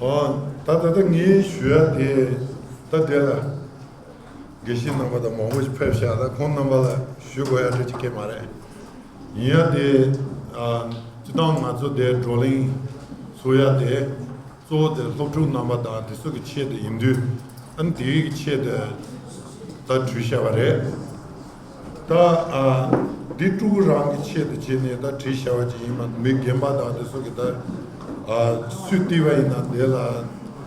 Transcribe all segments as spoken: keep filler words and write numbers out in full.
ཨོ། ད་ད་ལྟ་ངས་ཞུ་ཡ་དེ། ད་དེ་ལ་དགེ་བཤེས་རྣམ་པ་དང་མང་པོ་ཞིག་ཕེབས་ཤག་ད་ཁོང་རྣམ་པ་ལ་ཞུ་དགོས་ཡ་འདྲ་ཅིག་གང་ཡང་མ་རེད། ཡིན་ཡ་དེ། ཨ། སྤྱིར་བཏང་ང་ཚོ་དེ་བགྲོ་གླེང་ཚོགས་ཡ་དེ། གཙོ་བོ་དེ་སློབ་ཕྲུག་རྣམ་པ་དང་དེ་ཚོ་གི་ཆེད་དུ་ཡིན་དུས། ཨ་ནི་དེའི་ཆེད་དུ་ད་བྲིས་བཞག་པ་རེད། ད། ཨ། འདི་སྤྲུལ་སྐུ་རང་གི་ཆེད་དུ་བྱས་ནས་ད་བྲིས་བཞག་པ་ཅིག་ཡིན་མ། མི་རྒན་པ་དང་དེ་ཚོ་གི་ད། ཨ། སུས་བལྟས་པ་ཡིན་ན་དེ་ལ་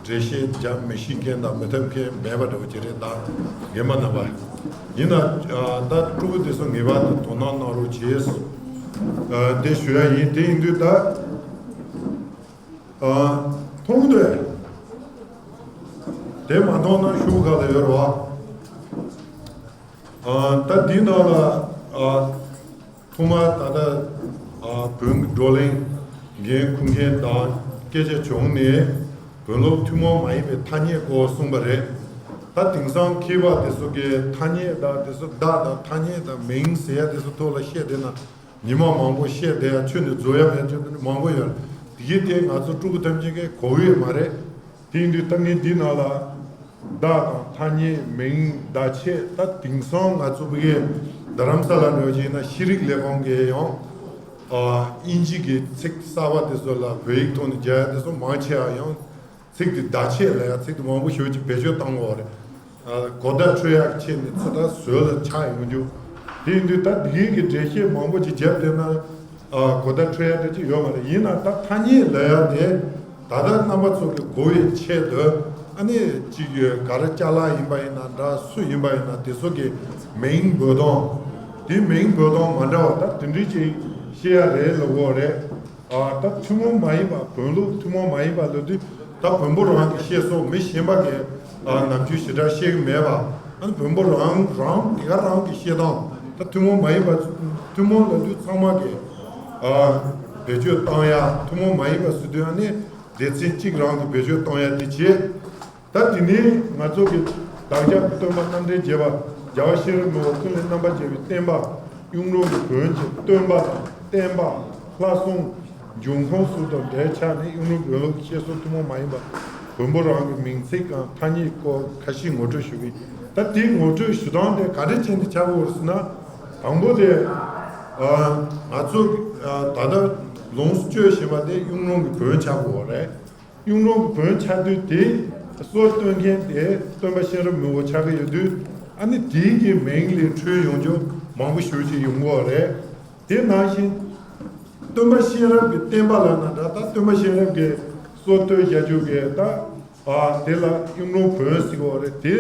འགྲེལ་བཤད་རྒྱག་མི་ཤེས་མཁན་དང་མི་ཐུབ་མཁན་མེད་པ་འདྲ་བོ་ཅིག་རེད། ད་རྒན་པ་རྣམ་པ་ཡིན་ན། ཨ། ད་སྤྲུལ་སྐུ་དེ་ཚོ་ངེས་པར་དུ་དོ་སྣང་གནང་རོགས་བྱས། ཨ། དེ་ཞུ་ཡ་ཡིན། དེ་ཡིན་དུས་ད། ཨ། མཐོང་འདོད། དེ་མ་མཐོང་ན་ཤུགས་ག་ལ་ཡོད་རེད་བ། ཨ། ད་འདི་ནང་ལ། ཨ། ཐོག་མར་ད་ལྟ། ཨ། བོད་བགྲོ་གླེང་འགན་འཁུར་མཁན་དང་སྐད་ཆ་བྱུང་ནས་བོད་སློབ་ཐུན་མོང་མ་ཡིན་པའི་ཐ་སྙད་སྐོར་གསུངས་པ་རེད། ད་དེང་སང་མཁས་པ་དེ་ཚོ་གིས་ཐ་སྙད་དང་དེ་ཚོ་བརྡ་དང་ཐ་སྙད་དང་མིང་ཟེར་ཡ་དེ་ཚོ་ཐོག་ལ་བཤད་བསྡད་ན། ཉི་མ་མང་པོ་བཤད་བསྡད་ཡ་ཁྱོན་ནས་རྫོགས་ཡ་མེད་ཅེས་མང་པོ་ཡོད། དེ་གི་དེ་ང་ཚོ་སྤྲུལ་སྐུ་ཐམས་ཅད་ཀྱིས་གོ་ཡོད་མ་རེད། དེ་ཡིན་དུས་ད་ངས་འདི་ནང་ལ་བརྡ་དང་ཐ་སྙད་མིང་བརྡ་ཆད། ད་དེང་སང་ང་ཚོ་བོད་ཀྱི་རྡ་རམ་ས་ལ་འགྲོ་བྱས་ན་ཤེས་རིག་ལས་ཁུངས་ཀྱིས་ཡང་། ཨ། དབྱིན་ཇི་གི་ཚིག་གསར་པ་དེ་ཚོ་ལ་བོད་ཡིག་ཐོག་ནས་རྒྱག་ཡ་དེ་ཚོ་མང་ཆེ་བ་ཡང་། ཚིག་དེ་བརྡ་ཆད་ལ་ཡང་ཚིག་དེ་མང་པོ་ཞེ་པོ་ཅིག་བེད་སྤྱོད་བཏང་ཡོད་རེད། ཨ། གོ་བརྡ་འཕྲོད་ཡག་ཆེད་ནས་ཚིག་དེ་བཟོས་ལ་ཆགས་ཡོང་རྒྱུ། དེ་ཡིན་དུས་ད་འདི་གི་འགྲེལ་བཤད་མང་པོ་ཅིག་བརྒྱབ་བསྡད་ན། ཨ། གོ་བརྡ་འཕྲོད་ཡག་འདྲ་ཅིག་ཡོད་མ་རེད། ཡིན་ན་ད་ཐ་སྙད་ལབ་ཡག་དེ་ད་ལྟ་རྣམ་པ་ཚོ་གི་གོ་བའི་ཆེད་དུ། ཨ་ནི་ཅིག་ག་རེ་ཅ་ལག་ཡིན་པ་ཡིན་ན་འདྲ། སུ་ཡིན་པ་ཡིན་ན་དེ་ཚོ་གི་མིང་འབོད་སྟངས། དེ་མིང་འབོད་སྟངས་མ་འདྲ་བ་ད་དེ་འདྲ་ཅིག་བཤད་ཡག་རེད་ལབ་ཡོད་རེད། ཨ། ད་ཐུན་མོང་མ་ཡིན་པ། བོན་ལུགས་ཐུན་མོང་མ་ཡིན་པ་ལབ་དུས་ད་བོན་པོ་རང་གིས་བཤད་སོང་། མི་གཞན་པ་གིས། ཨ། ནམ་རྒྱུན་ཞེ་དྲག་བཤད་ཀྱི་མེད་པ། ཨ་ནི་བོན་པོ་རང་རང་དེ་ག་རང་གིས་བཤད་སྟངས། ད་ཐུན་མོང་མ་ཡིན་པ། ཐུན་མོང་ལབ་དུས་ཚང་མ་གིས། ཨ། བེད་སྤྱོད་བཏང་ཡ། ཐུན་མོང་མ་ཡིན་པ་ཟེར་དུས་ཨ་ནི་སྡེ་ཚན་གཅིག་རང་གིས་བེད་སྤྱོད་བཏང་ཡ་དེ་བྱས། ད་དེ་ནས་ང་ཚོ་གི་བདག་ཅག་སྟོན་པ་རྣམ་འདྲེན་བརྒྱད་པ་རྒྱལ་བ་གཤེན་རབ་མི་བོ་ཀུན་ལེགས་རྣམ་པར་རྒྱལ་བའི་བསྟན་པ། གཡུང་དྲུང་གི་བོན་གྱི་སྟོན་པ་དང་བསྟན་པ། ལྷ་སྲུང་། འབྱུང་ཁུངས་སུ་དང་འབྲེལ་ཆགས་ནས་གཡུང་དྲུང་བོན་ལུགས་བཤད་སྲོལ་ཐུན་མོང་མ་ཡིན་པ་བོན་པོ་རང་གི་མིང་ཚིག་དང་ཐ་སྙད་སྐོར་ཁ་ཤས་ངོ་སྤྲོད་ཞུ་གི་ཡིན། ད་དེའི་ངོ་སྤྲོད་ཞུ་སྟངས་དེ་ག་འདྲ་ཅན་དུ་ཆགས་ཡོད་ཟེར་ན། དང་པོ་དེ། ཨ། ང་ཚོ། ཨ། ད་ལྟ་ལོངས་སུ་སྤྱོད་བཞིན་པ་དེ་གཡུང་དྲུང་གི་བོན་ཆགས་ཡོད་རེད། གཡུང་དྲུང་གི་བོན་ཆགས་དུས་དེ་སྲོལ་གཏོད་མཁན་དེ་སྟོན་པ་གཤེན་རབ་མི་བོ་ཆགས་ཀྱི་ཡོད་དུས། ཨ་ནི་དེའི་གི་མིང་ལས་འཕྲོས་ཡོང་རྒྱུ་མང་པོ་ཞེ་པོ་ཅིག་ཡོང་གི་ཡོད་རེད། དེ་ནང་བཞིན་སྟོན་པ་གཤེན་རབ་ཀྱི་བསྟན་པ་ལབ་ན་འདྲ། ད་སྟོན་པ་གཤེན་རབ་ཀྱི་སྲོལ་གཏོད་བྱ་རྒྱུ་གི་ད། ཨ། དེ་ལ་གཡུང་དྲུང་བོན་ཟེར་གྱི་ཡོད་རེད། དེ་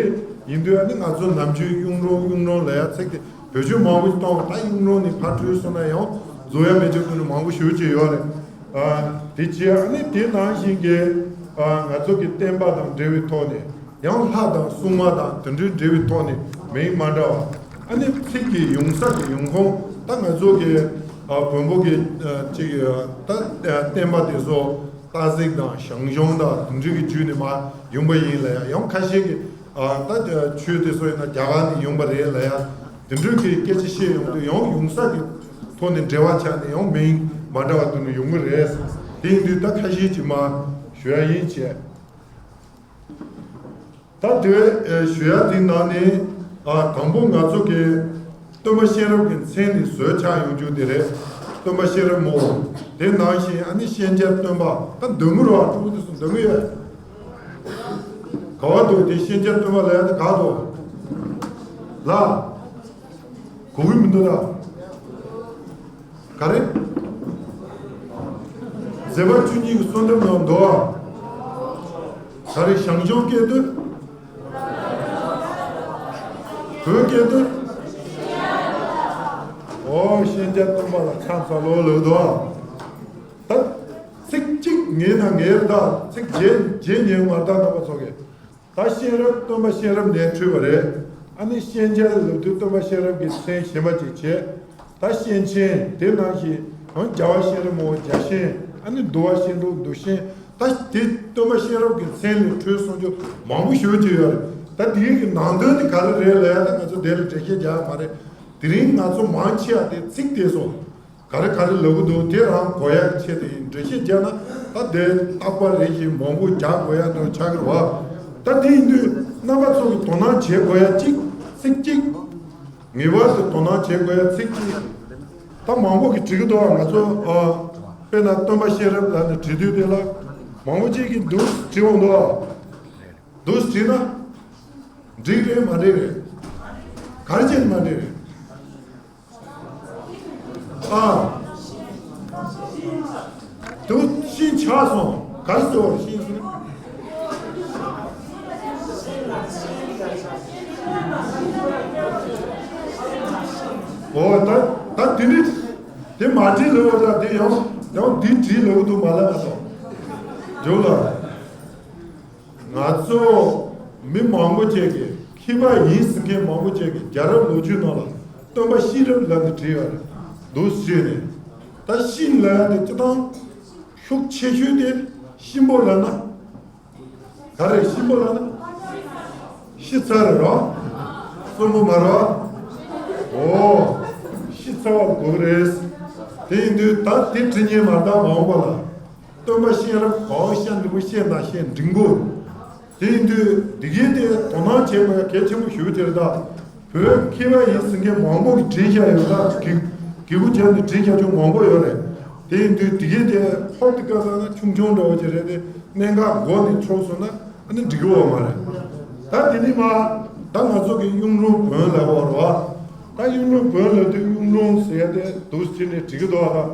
ཡིན་དུས་ཨ་ནི་ང་ཚོ་ནམ་རྒྱུན་གཡུང་དྲུང་གཡུང་དྲུང་ལབ་ཡ་ཚིག་དེ་བེད་སྤྱོད་མང་པོ་ཞིག་བཏང་བ། ད་གཡུང་དྲུང་ནས་ཕར་འཕྲོས་སོང་ན་ཡང་རྫོགས་ཡ་མེད་ཅེས་དེ་འདྲ་མང་པོ་ཞེ་པོ་ཅིག་ཡོད་རེད། ཨ། དེ་བྱས་ཨ་ནི་དེ་ནང་བཞིན་གྱི། ཨ། ང་ཚོ་གི་བསྟན་པ་དང་འབྲེལ་བའི་ཐོག་ནས་ཡང་ལྷ་དང་སྲུང་མ་དང་དེ་འདྲའི་འབྲེལ་བའི་ཐོག་ནས་མིང་མ་འདྲ་བ། ཨ་ནི་ཚིག་གི་ཡོང་ས་གི་ཡོང་ཁུངས། ད་ང་ཚོ་གི། ཨ། བོན་པོ་གི། ཨ། ཅིག་ད་བསྟན་པ་དེ་ཚོ་རྟ་གཟིག་དང་ཞང་ཞུང་དང་དེ་འདྲ་གི་བརྒྱུད་ནས་མར་ཡོང་པ་ཡིན་ལབ་ཡ། ཡང་ཁ་ཤས་ཀྱིས། ཨ། ད་ཆོས་དེ་ཚོ་ཡིན་ན་རྒྱ་གར་ནས་ཡོང་པ་རེད་ལབ་ཡ། དེ་འདྲ་གི་སྐད་ཆ་བཤད་ཡོང་དུས་ཡང་ཡོང་ས་གི་ཐོག་ནས་འབྲེལ་བ་ཆགས་ནས་ཡང་མིང་མ་འདྲ་བ་དེ་འདྲ་ཡོང་གི་རེད། དེ་ཡིན་དུས་ད་ཁ་ཤས་ཅིག་མར་ཞུ་ཡ་ཡིན་བྱས། ད་དེ་ཞུ་ཡ་དེ་ནང་ནས། ཨ། དང་པོ་ང་ཚོ་གི་སྟོན་པ་གཤེན་རབ་ཀྱི་མཚན་ནས་བཟོས་ཆགས་ཡོང་རྒྱུ་དེ་རེད། སྟོན་པ་གཤེན་རབ་མོ། དེ་ནང་བཞིན་ཨ་ནི་གཤེན་རྒྱལ་སྟོན་པ། ད་འདོན་གི་རོགས། ཕྲུ་གུ་དེ་ཚོ་འདོན་གི་ཡོད། ག་བ་འདུག་དེ་གཤེན་རྒྱལ་སྟོན་པ་ལབ་ཡ་དེ་ག་འདུག་ལ། གོ་གི་མི་འདུག་ད། ག་རེ། མཛད་པ་བཅུ་གཉིས་ཀྱི་གསོལ་འདེབས་ནང་འདུག་ཨ། ག་རེ། ཞང་ཞུང་སྐད་དུ། བོད་སྐད་དུ། ཨོ། གཤེན་རྒྱལ་སྟོན་པ་ལ་འཆམ་ས་ལོ་ལོས་འདུག་ཨ། ད་ཚིག་གཅིག་ངེས་ན་ངེས་རེད། ད་ཚིག་བརྗེད་བརྗེད་ཉན་མ་ད་རྣམ་པ་ཚོ་གིས། ད་གཤེན་རབ་སྟོན་པ་གཤེན་རབ་ནས་འཕྲོས་པ་རེད། ཨ་ནི་གཤེན་རྒྱལ་ལབ་དུས་སྟོན་པ་གཤེན་རབ་ཀྱི་མཚན་གཞན་པ་ཅིག་བྱས། ད་གཤེན་ཆེན། དེ་ནང་བཞིན་ཡང་རྒྱལ་བ་གཤེན་རབ་མོ་རྒྱལ་གཤེན། ཨ་ནི་འདུལ་བ་གཤེན་དྲུང་འདུལ་གཤེན། ད་དེ་སྟོན་པ་གཤེན་རབ་ཀྱི་མཚན་ལས་འཕྲོས་སོང་རྒྱུ་མང་པོ་ཞེ་པོ་ཅིག་ཡོད་རེད། ད་དེའི་གི་ནང་དོན་དེ་ག་རེ་རེད་ལབ་ཡ་ད་ང་ཚོ་དེ་ལ་འགྲེལ་བཤད་རྒྱག་ཡ་མ་རེད། དེ་རིང་ང་ཚོ་མང་ཆེ་བ་དེ་ཚིག་དེ་ཚོ། ག་རེ་ག་རེ་ལབ་གི་འདུག་དེ་རང་གོ་ཡག་ཆེད་དུ་ཡིན། འགྲེལ་བཤད་བརྒྱབ་ན་ད་ ད་དེ་རྟག་པ་རེ་བཞིན་མང་པོ་རྒྱག་དགོས་ཡ་འདྲ་ཆགས་ཀྱི་རེད་བ། ད་དེ་ཡིན་དུས་རྣམ་པ་ཚོ་གི་དོ་སྣང་བྱེད་དགོས་ཡ་གཅིག་ཚིག་གཅིག་ངེས་པར་དུ་དོ་སྣང་བྱེད་དགོས་ཡ་ཚིག་གཅིག་ད་མང་པོ་གིས་འབྲི་གི་འདུག་ང་ཚོ་ཨ། དཔེར་ན་སྟོན་པ་གཤེན་རབ་ལབ་ནས་བྲིས་དུས་དེ་ལ་མང་པོ་ཅིག་གིས་འདུག་བྲིས་འོང་འདུག་འདུག་བྲིས་ན་འགྲིག་རེད་མ་འགྲིག་རེད། ག་རེ་བྱས་ནས་མ་འགྲིག་རེད། ཨ། དུ་ཤིན་ཆགས་སོང་། གར་སོ་ཤིན་སོང་། འོ་ད་ད་དེ་ནི་དེ་མ་བྲིས་ལོ་ད་དེ་ཡང་ཡང་འདི་བྲིས་ལོ་འདུག་མ་ལ་མ་སོང་། འཇོག་ལ། ང་ཚོ་མི་མང་པོ་ཅིག་གིས་མཁས་པ་ཡིན་ཟེར་མཁན་མང་པོ་ཅིག་གིས་རྒྱལ་རབས་ལོ་རྒྱུས་ནང་ལ་སྟོན་པ་གཤེན་རབ་ལབ་ནས་བྲིས་ཡོད་རེད་འདུག་ཟེར་ནས། ད་གཤེན་ལབ་ཡ་དེ་སྤྱི་བཏང་ཤུགས་ཆེ་ཤོས་དེ་གཤིན་པོ་ལབ་ན། ག་རེ་གཤིན་པོ་ལབ་ན། ཤི་ཚར་རེད་རོ། གསོན་པོ་མ་རེད་རོ། འོ། ཤི་ཚར་བ་དགོས་རེད། དེ་ཡིན་དུས་ད་དེ་བྲིས་མཁན་མ་གཏོགས་མ་འོངས་པ་ལ། སྟོན་པ་གཤེན་རབ་གང་ཤེས་འགྲིག་པོ་ཤེས་ན་ཤེས་འགྲིག་གོ། དེ་ཡིན་དུས་འདི་གའི་དེ་དོ་སྣང་བྱེད་དགོས་ཡ་གལ་ཆེན་པོ་ཞིག་དེ་རེད་ད། བོད་མཁས་པ་ཡིན་ཟེར་མཁན་མང་པོ་གིས་བྲིས་བཞག་ཡོད་ད་གི་གི་གུ་བྱས་ནས་བྲིས་བཞག་ཆོག་མང་པོ་ཡོད་རེད། དེ་ཡིན་དུས་འདི་གའི་དེ་ཧོབ་ཏེ་བཀའ་བཏང་ན་ཆུང་ཆུང་འདྲ་བོ་ཅིག་རེད་དེ་གནད་འགག་མགོ་ནས་འཁྱོག་སོང་ན་ཨ་ནི་འགྲིག་གི་ཡོད་མ་རེད། ད་དེ་ནི་མ་ད་ང་ཚོ་གི་གཡུང་དྲུང་བོན་ལབ་པ་རེད་བ། ད་གཡུང་དྲུང་བོན་ལབ་དུས་གཡུང་དྲུང་ཟེར་ཡ་དེ་འདུག་སེ་བྲིས་ནས་བྲིས་ཀྱི་འདུག་ཨ།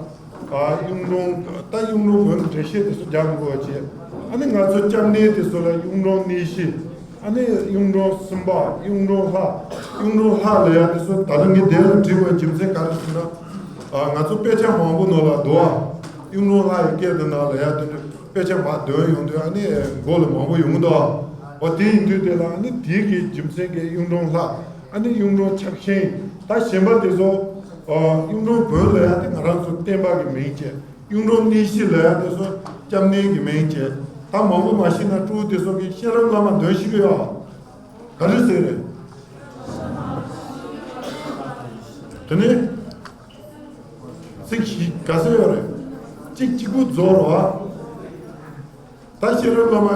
ད་གཡུང་དྲུང་ད་གཡུང་དྲུང་བོན་འགྲེལ་བཤད་དེ་ཚོ་རྒྱག་དགོས་པ་བྱས། ཨ་ནི་ང་ཚོ་སྐྱབས་གནས་དེ་ཚོ་ལ་གཡུང་དྲུང་གནས་བཞི། ཨ་ནི་གཡུང་དྲུང་སེམས་དཔའ་གཡུང་དྲུང་ལྷ། གཡུང་དྲུང་ལྷ་ལབ་ཡ་དེ་ཚོ་ད་ལྟ་ངས་དེ་ལ་བྲིས་པའི་རྒྱུ་མཚན་ག་རེ་ཟེར་ན། ཨ་ང་ཚོ་དཔེ་ཆ་མང་པོ་ནང་ལ་འདུག་ཨ། གཡུང་དྲུང་ལྷ་ཡི་སྐད་དེ་ནང་ལ་ཡ་དེ་འདྲ་དཔེ་ཆ་མར་འདོན་ཡོང་དུས་ཨ་ནི་མགོ་ལ་མང་པོ་ཡོང་གི་འདུག་ཨ། འོ་དེ་ཡིན་དུས་དེ་ལ་ཨ་ནི་དེ་གི་རྒྱུ་མཚན་གྱི་གཡུང་དྲུང་ལྷ། ཨ་ནི་གཡུང་དྲུང་ཕྱག་ཆེན། ད་གཞན་པ་དེ་ཚོ་ཨ་གཡུང་དྲུང་བོན་ལབ་ཡ་དེ་ང་རང་ཚོ་བསྟན་པ་གི་མིང་བྱས། གཡུང་དྲུང་གནས་བཞི་ལབ་ཡ་དེ་ཚོ་སྐྱབས་གནས་ཀྱི་མིང་བྱས། ད་མང་པོ་མ་ཤེས་ན་སྤྲུལ་སྐུ་དེ་ཚོ་གིས་གཤེན་རབ་བླ་མ་འདོན་ཤེས་ཀྱི་ཡོད། ག་རེ་ཟེར་རེད། དེ་ནས་ཚིག་བཞི་ག་ཚོད་ཡོད་རེད། གཅིག་གཅིག་པུ་རྫོགས་རོགས། ད་གཤེན་རབ་བླ་མ་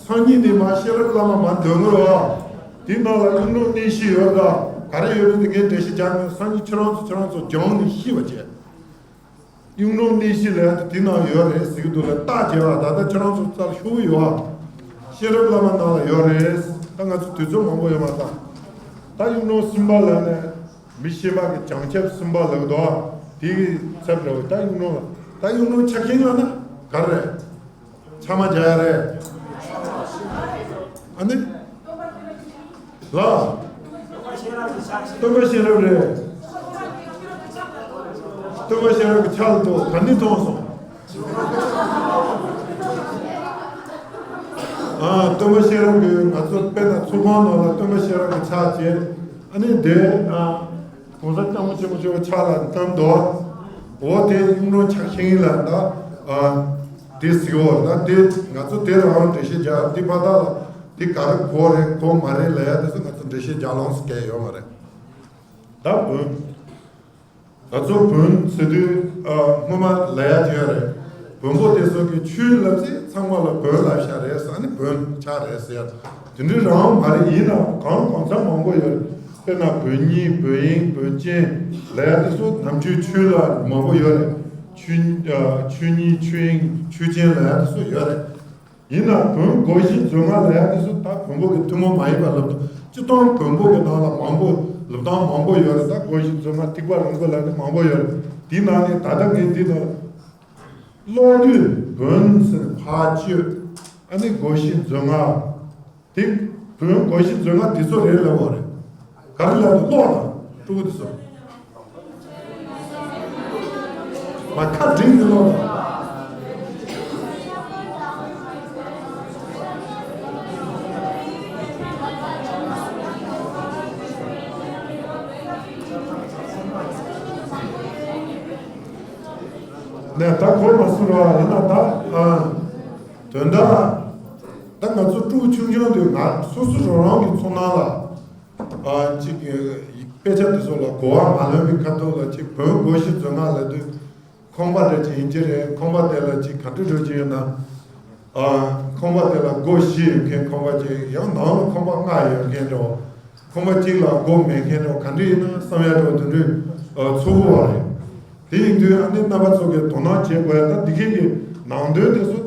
སང་ཉིན་ནས་མ་གཤེན་རབ་བླ་མ་མ་འདོན་གི་རོགས། དེའི་ནང་ལ་གཡུང་དྲུང་གནས་བཞི་ཡོད་ད། ག་རེ་ཡོད་རེད་དེ་ངས་འགྲེལ་བཤད་རྒྱག་མེད། སང་ཉིན་ཁྱེད་རང་ཚོ་ཁྱེད་རང་ཚོ་སྦྱངས་ནས་ཤེས་པ་བྱས། གཡུང་དྲུང་གནས་བཞི་ལབ་ཡ་དེ་དེ་ནང་ཡོད་རེད་ཟེར་གི་འདུག་ལ་རྟགས་བྱས་པ་ད་ལྟ་ཁྱེད་རང་ཚོ་རྩར་ཤོག་གི་ཡོད་ཨ། གཤེན་རབ་བླ་མ་ནང་ལ་ཡོད་རེད། ད་ང་ཚོ་དུས་ཚོད་མང་པོ་ཡོད་མ་རེད་ད། ད་གཡུང་དྲུང་སེམས་དཔའ་ལབ་ནས་མི་གཤེན་པ་གི་བྱང་ཆུབ་སེམས་དཔའ་ལབ་འདུག་ཨ། དེ་གི་ཚབ་འདྲ་བོ་ད་གཡུང་དྲུང་ལ་ད་གཡུང་དྲུང་ཕྱག་ཆེན་ལབ་ན་ག་རེ་རེད། ཕྱག་མ་རྒྱག་ཡ་རེད། ཨ་ནི། ལ། སྟོན་པ་གཤེན་རབ་རེད། སྟོན་པ་གཤེན་རབ་ཀྱི་ཕྱག་ལ་ཐོགས་ག་ནས་མཐོང་སོང་། ཨ་སྟོན་པ་གཤེན་རབ་ཀྱི་ང་ཚོ་དཔེར་ན་ཚོགས་ཁང་ནང་ལ་སྟོན་པ་གཤེན་རབ་ཀྱི་ཕྱག་བྱས། ཨ་ནི་དེ་ཨ། གོང་ས་སྐྱབས་མགོན་ཆེན་པོ་མཆོག་ཕྱག་ལ་བསྣམས་འདུག་འོ་དེ་གཡུང་དྲུང་ཕྱག་ཆེན་ལ་ད་ཨ། དེ་ཟེར་བ་ད་དེ་ང་ཚོ་དེ་རང་འགྲེལ་བཤད་རྒྱག་དེ་ཕ་ད་ལ་དེ་ག་རེ་གོ་རེད་གོ་མ་རེད་ལབ་ཡ་དེ་ཚོ་ང་ཚོ་འགྲེལ་བཤད་རྒྱག་ལོང་ཟེར་གལ་ཡོད་མ་རེད། ད་བོན། ང་ཚོ་བོན་ཟེར་དུས་ཨ་སྔོན་མ་ལབ་ཡ་ཅིག་ཡོད་རེད། བོན་པོ་དེ་ཚོ་གིས་ཆོས་ལབ་ཚེ་ཚང་མ་ལ་བོན་ལབ་བཞག་རེད་ཟེར་ནི་བོན་ཆགས་རེད་ཟེར། དེ་འདྲའི་རང་མ་རེད། ཡིན་ནའང་གང་གང་འཚམ་མང་པོ་ཡོད་རེད། དཔེར་ན་བོན་ཉིད་བོན་དབྱིངས་བོན་ཅན་ལབ་ཡ་དེ་ཚོ་ནམ་རྒྱུན་ཆོས་ལ་མང་པོ་ཡོད་རེད། ཆོས་ཨ་ཆོས་ཉིད་ཆོས་དབྱིངས་ཆོས་ཅན་ལབ་ཡ་དེ་ཚོ་ཡོད་རེད། ཡིན་ནའང་བོན་སྒོ་བཞི་མཛོད་ལྔ་ལབ་ཡ་དེ་ཚོ་ད་བོན་པོ་གི་ཐུན་མོང་མ་ཡིན་པ་ལབ་དུས་སྤྱིར་བཏང་བོན་པོ་གི་ནང་ལ་མང་པོ་ལབ་སྟངས་མང་པོ་ཡོད་རེད། ད་སྒོ་བཞི་མཛོད་ལྔ་ཐེག་པ་རིམ་པ་ལབ་ནས་མང་པོ་ཡོད་རེད། དེའི་ནང་ནས་ད་ལྟ་ངས་འདི་ལ་ཀློག་དུས་བོན་ཟེར་ཕར་བཅོས། ཨ་ནི་སྒོ་བཞི་མཛོད་ལྔ། དེ་བོན་སྒོ་བཞི་མཛོད་ལྔ་འདི་ཚོ་རེད་ལབ་པ་རེད། ག་རེ་ལབ་འདུག་ཀློག་དང་སྤྲུལ་སྐུ་འདི་ཚོ། མ་ཁ་བསྒྲིགས་ནས་ཀློག་དང་། ནས་ད་གོ་མ་སོང་ར་ཡིན་ན་ད་ཨ། དོན་དག་ད་ང་ཚོ་ཕྲུ་གུ་ཆུང་ཆུང་དུས་ང་སོ་སོ་རང་རང་གི་ཚོར་སྣང་ལ་ཨ་ཅིག་དཔེ་ཆ་དེ་ཚོ་ལ་གོ་བ་མ་ལོན་པའི་ཁ་ཐུག་ལ་ཅིག་བོན་སྒོ་བཞི་མཛོད་ལྔ་ལབ་དུས་ ཁང་པ་འདྲ་ཅིག་ཡིན་གྱི་རེད། ཁང་པ་དེ་ལ་ཅིག་ག་འདྲ་འགྲོ་གི་ཡོད་ན། ཨ། ཁང་པ་དེ་ལ་སྒོ་བཞི་ཡོད་མཁན་ཁང་པ་ཅིག་ཡང་ནང་ལ་ཁང་པ་ལྔ་ཡོད་མཁན་འདྲ་བོ། ཁང་པ་གཅིག་ལ་སྒོ་མེད་མཁན་འདྲ་བོ་ག་འདྲ་ཡིན་ན་བསམ་ཡ་འདྲ་བོ་དེ་འདྲའི་ཨ་ཚོར་གི་ཡོད་རེད། དེ་ཡིན་དུས་ཨ་ནི་རྣམ་པ་ཚོ་གིས་དོ་སྣང་བྱེད་དགོས་ཡ། ད་འདི་གའི་གི་ནང་དོན་དེ་ཚོ་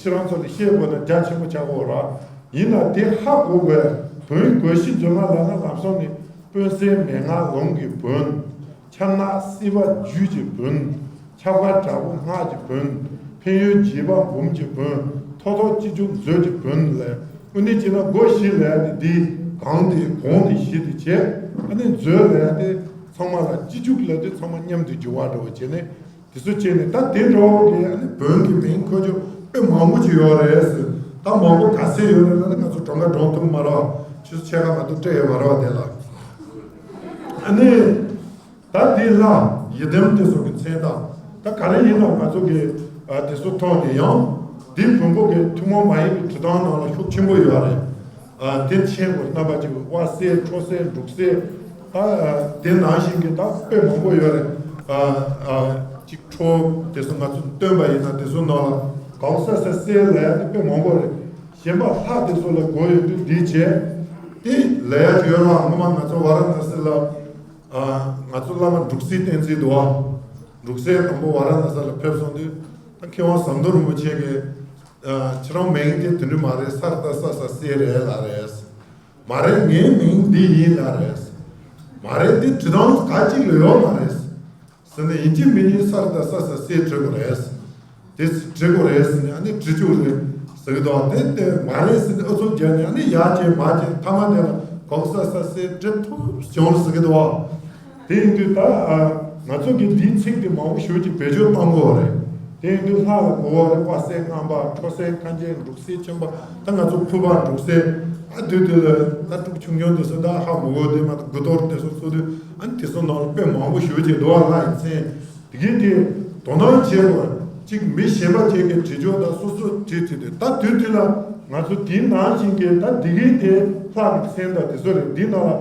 ཁྱེད་རང་ཚོ་ལ་བཤད་དགོས་ན་རྒྱ་ཆེན་པོ་ཆགས་ཀྱི་ཡོད་རེད། ཡིན་ན་དེ་ཧ་གོ་དགོས་ཡ། བོན་དགོས་གཞི་མཛོད་ལྔ་ལབ་ན་ལམ་སང་ནི་དཔོན་གསས་མན་ངག་ལུང་གི་བོན། ཕྱག་ན་སྲིད་པ་རྒྱུད་ཀྱི་བོན། ཕྱག་དཔལ་དྲག་པོ་སྔགས་ཀྱི་བོན། ཕན་ཡོན་རྒྱས་པ་འབུམ་གྱི་བོན། ཐོག་ཐོག་སྤྱི་རྒྱུག་མཛོད་ཀྱི་བོན་ལས། དངོས་གནས་བྱས་ན་སྒོ་བཞི་ལས་ཏེ་འདི་གང་དེ་གོང་ནས་བཞི་དེ་བྱས། ཨ་ནི་མཛོད་ལས་ཏེ་ཚང་མ་ལ་སྤྱི་རྒྱུག་ལ་ཏེ་ཚང་མ་མཉམ་དུ་འགྱུར་བ་འདྲ་བོ་བྱས་ནས་དེ་ཚོ་བྱས་ནས། ད་དེ་འདྲ་བོ་གི་ཨ་ནི་བོན་གྱི་མིང་འཁོད་རྒྱུ་དཔེ་མང་པོ་ཅིག་ཡོད་རེད་ཟེར། ད་མང་པོ་ག་ཚད་ཡོད་རེད་ལབ་ན་ང་ཚོ་གྲངས་ཀ་སྒྲོག་ཐུབ་མ་རེད་བ། ཆུ་ཚོད་ཕྱེད་ཀ་མ་གཏོགས་སྤྲད་ཡོད་མ་རེད་བ་དེ་ལ། ཨ་ནི། ད་འདི་ལྷ་ཡི་དམ་དེ་ཚོ་གི་མཚན་དང་། ད་ག་རེ་ཡིན་ན་ང་ཚོ་གི་ཨ་དེ་ཚོ་ཐོག་ནས་ཡང་འདི་བོན་པོ་གི་ཐུན་མོང་མ་ཡིན་པའི་འབྲི་སྟངས་ནང་ལ་ཤུགས་ཆེན་པོ་ཡོད་རེད། ཨ་དེ་མཁྱེན་དགོས། རྣམ་པ་གཅིག་དབལ་གསས། ཁྲོ་གསས། འབྲུག་གསས། ཨ་དེ་ནང་བཞིན་གི་ད་དཔེ་མང་པོ་ཡོད་རེད། ཨ་ཨ་གཅིག་ཁྲོ་དེ་ཚོ་ང་ཚོ་སྟོན་པ་ཡིན་ན་དེ་ཚོ་ནང་ལ་གའུ་ས་ས་གསས་ལབ་ཡ་དེ་དཔེ་མང་པོ་རེད། གཞན་པ་ལྷ་དེ་ཚོ་ལ་གོ་ཡོང་དུས་འདི་བྱས། དེ་ལབ་ཡ་ཅིག་ཡོད་རེད་བ། སྔོན་མ་ང་ཚོ་ཝཱ་ར་ཎ་སི་ལ། ཨ། ང་ཚོ་བླ་མ་འབྲུག་སྲས་བསྟེན་རྩིས་འདུག་བ། འབྲུག་སྲས་དང་པོ་ཝཱ་ར་ཎ་ས་ལ་ཕེབས་སོང་དུས། ད་མཁས་དབང་ཟམ་གདོང་རིན་པོ་ཆེ་གིས། ཨ། ཁྱེད་རང་མིང་དེ་དེ་འདྲ་མ་རེད། ས་ར་བཏགས་སྲ་ས་གསས་རེད་ལབ་རེད། མ་རེད། ངའི་མིང་འདི་ཡིན་ལབ་རེད། མ་རེད། འདི་འབྲི་སྟངས་ག་གཅིག་ལ་ཡོད་མ་རེད། ཟེར་ནས་ཡིན་གཅིག་མིན་གཅིག་ས་ར་བཏགས་སྲ་ས་གསས་འབྲི་དགོས་རེད། དེ་འབྲི་དགོས་རེད་ཟེར་ནས་ཨ་ནི་འབྲི་བཅུག་རེད་ཟེར་གི་འདུག་དེ་དེ་མ་རེད་ཟེར་ནས་ཨུ་ཚུགས་རྒྱག་ནས་ཨ་ནི་ཡར་བྱས་མར་བྱས་མཐའ་མ་དེ་ལ་གའུ་ས་ས་གསས་འབྲི་ཐུབ་བྱུང་ཟེར་གི་འདུག་དེ་ཡིན་དུས་ད་ཨ་ང་ཚོ་གིས་འདིའི་ཚིག་དེ་མང་པོ་ཞེ་པོ་ཅིག་བེད་སྤྱོད་གཏོང་དགོས་རེད། དེ་ཡིན་དུས་ལྷ་ལ་གོ་བ་རེད། དབལ་གསས་སྔགས་པ། ཁྲོ་གསས་མཁན་ཆེན། འབྲུག་གསས་ཆེན་པོ། ད་ང་ཚོ་ཕུར་པ་འབྲུག་གསས། ཨ་དུས་དུས་ལ་ད་ཕྲུ་གུ་ཆུང་ཆུང་དེ་ཚོ་ད་ཧ་མི་གོ། དེ་མ་གཏོགས་དགུ་གཏོར་དེ་ཚོ་ཚུགས་དུས་ཨ་ནི་དེ་ཚོ་ནང་ལ་དཔེ་མང་པོ་ཞེ་པོ་ཅིག་འདུག་བ། ལྷ་ཡི་མཚན། དེ་གི་དེ་དོ་སྣང་བྱེད་དགོས། གཅིག་མི་གཞན་པ་ཅིག་གིས་བྲིས་ཆོག་ད་སོ་སོས་བྲིས་བྲིས་ཏེ། ད་དུས་དུས་ལ་ང་ཚོ་དེའི་ནང་བཞིན་གྱི་ད་དེ་གི་དེ་ལྷ་གི་མཚན་དང་དེ་ཚོ་རེད། འདི་ནང་ལ་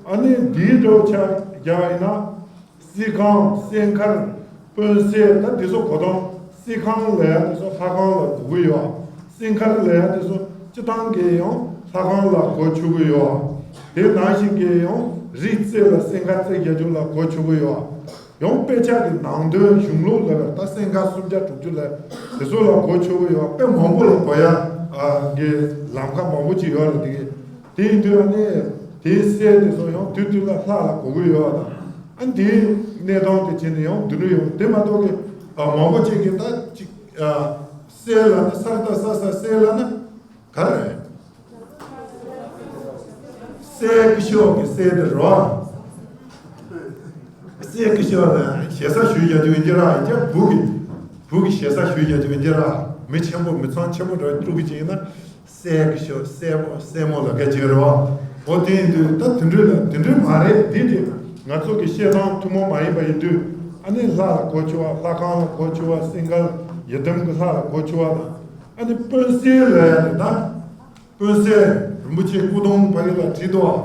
ཨ་ནི་འདིའི་འགྲོ་ཆ་རྒྱག་པ་ཡིན་ན། གསས་ཁང་། གསས་མཁར། དཔོན་གསས། ད་དེ་ཚོ་གོ་དོན། གསས་ཁང་ལབ་ཡ་དེ་ཚོ་ལྷ་ཁང་ལ་གོ་གི་ཡོད། གསས་མཁར་ལབ་ཡ་དེ་ཚོ་སྤྱི་བཏང་གི་ཡང་ལྷ་ཁང་ལ་གོ་ཆོག་གི་ཡོད། དེ་ནང་བཞིན་གྱི་ཡང་རི་རྩེ་ལ་གསས་མཁར་རྩེ་བརྒྱད་ཅུ་ལ་གོ་ཆོག་གི་ཡོད། ཡང་དཔེ་ཆ་གི་ནང་དོན་གཞུང་ལུགས་ལ་ད་གསས་མཁར་སུམ་བརྒྱ་དྲུག་ཅུ་ལ་དེ་ཚོ་ལ་གོ་ཆོག་གི་ཡོད། དཔེ་མང་པོ་ལ་གོ་ཡ་ཨ་གི་ལམ་ཁ་མང་པོ་ཅིག་ཡོད་རེད། དེ་གི་དེ་ཡིན་དུས་ཨ་ནི་དེའི་གསས་དེ་ཚོ་ཡང་དུས་དུས་ལ་ལྷ་ལ་གོ་གི་ཡོད་པ་དང་། ཨ་ནི་དེའི་གནས་སྟངས་དེ་བྱས་ནས་ཡང་འདི་འདྲ་ཡོད། དེ་མ་གཏོགས་ཀྱི་ཨ་མང་པོ་ཅིག་གིས་ད་ཅིག་ཨ་གསས་ལབ་ན། ས་ར་བཏགས་སྲ་ས་གསས་ལབ་ན་ག་རེ་རེད། སྲས་སྐུ་ཞབས་ཀྱི་སྲས་དེ་རེད་བ། སྲས་སྐུ་ཞབས་ལ་ཞེ་ས་ཞུ་རྒྱག་རྒྱུ་ཡིན་གྱི་ར། ཡིན་ཀྱང་བུ་གི་བུ་གི་ཞེ་ས་ཞུ་རྒྱག་རྒྱུ་ཡིན་གྱི་ར། མི་ཆེན་པོ་མི་ཚང་ཆེན་པོ་འདྲ་བོ་ཅིག་ཡིན་ན། སྲས་སྐུ་ཞབས། སྲས་མོ། སྲས་མོ་ལབ་མཁན་ཅིག་རེད་བ། འོ་དེ་ཡིན་དུས་ད་དེ་འདྲ་ལ་དེ་འདྲ་མ་རེད། འདི་དེ་ང་ཚོ་གི་བཤད་སྟངས་ཐུན་མོང་མ་ཡིན་པ་ཡིན་དུས་ཨ་ནི་ལྷ་ལ་གོ་ཆོག་པ། ལྷ་ཁང་ལ་གོ་ཆོག་པ། སེང་གལ་ཡི་དམ་གྱི་ལྷ་ལ་གོ་ཆོག་པ་དང་། ཨ་ནི་དཔོན་གསས་ལབ་ཡ་དེ་ད་དཔོན་གསས་རིན་པོ་ཆེ་སྐུ་གདུང་ཕ་གི་ལ་བྲིས་འདུག་བ།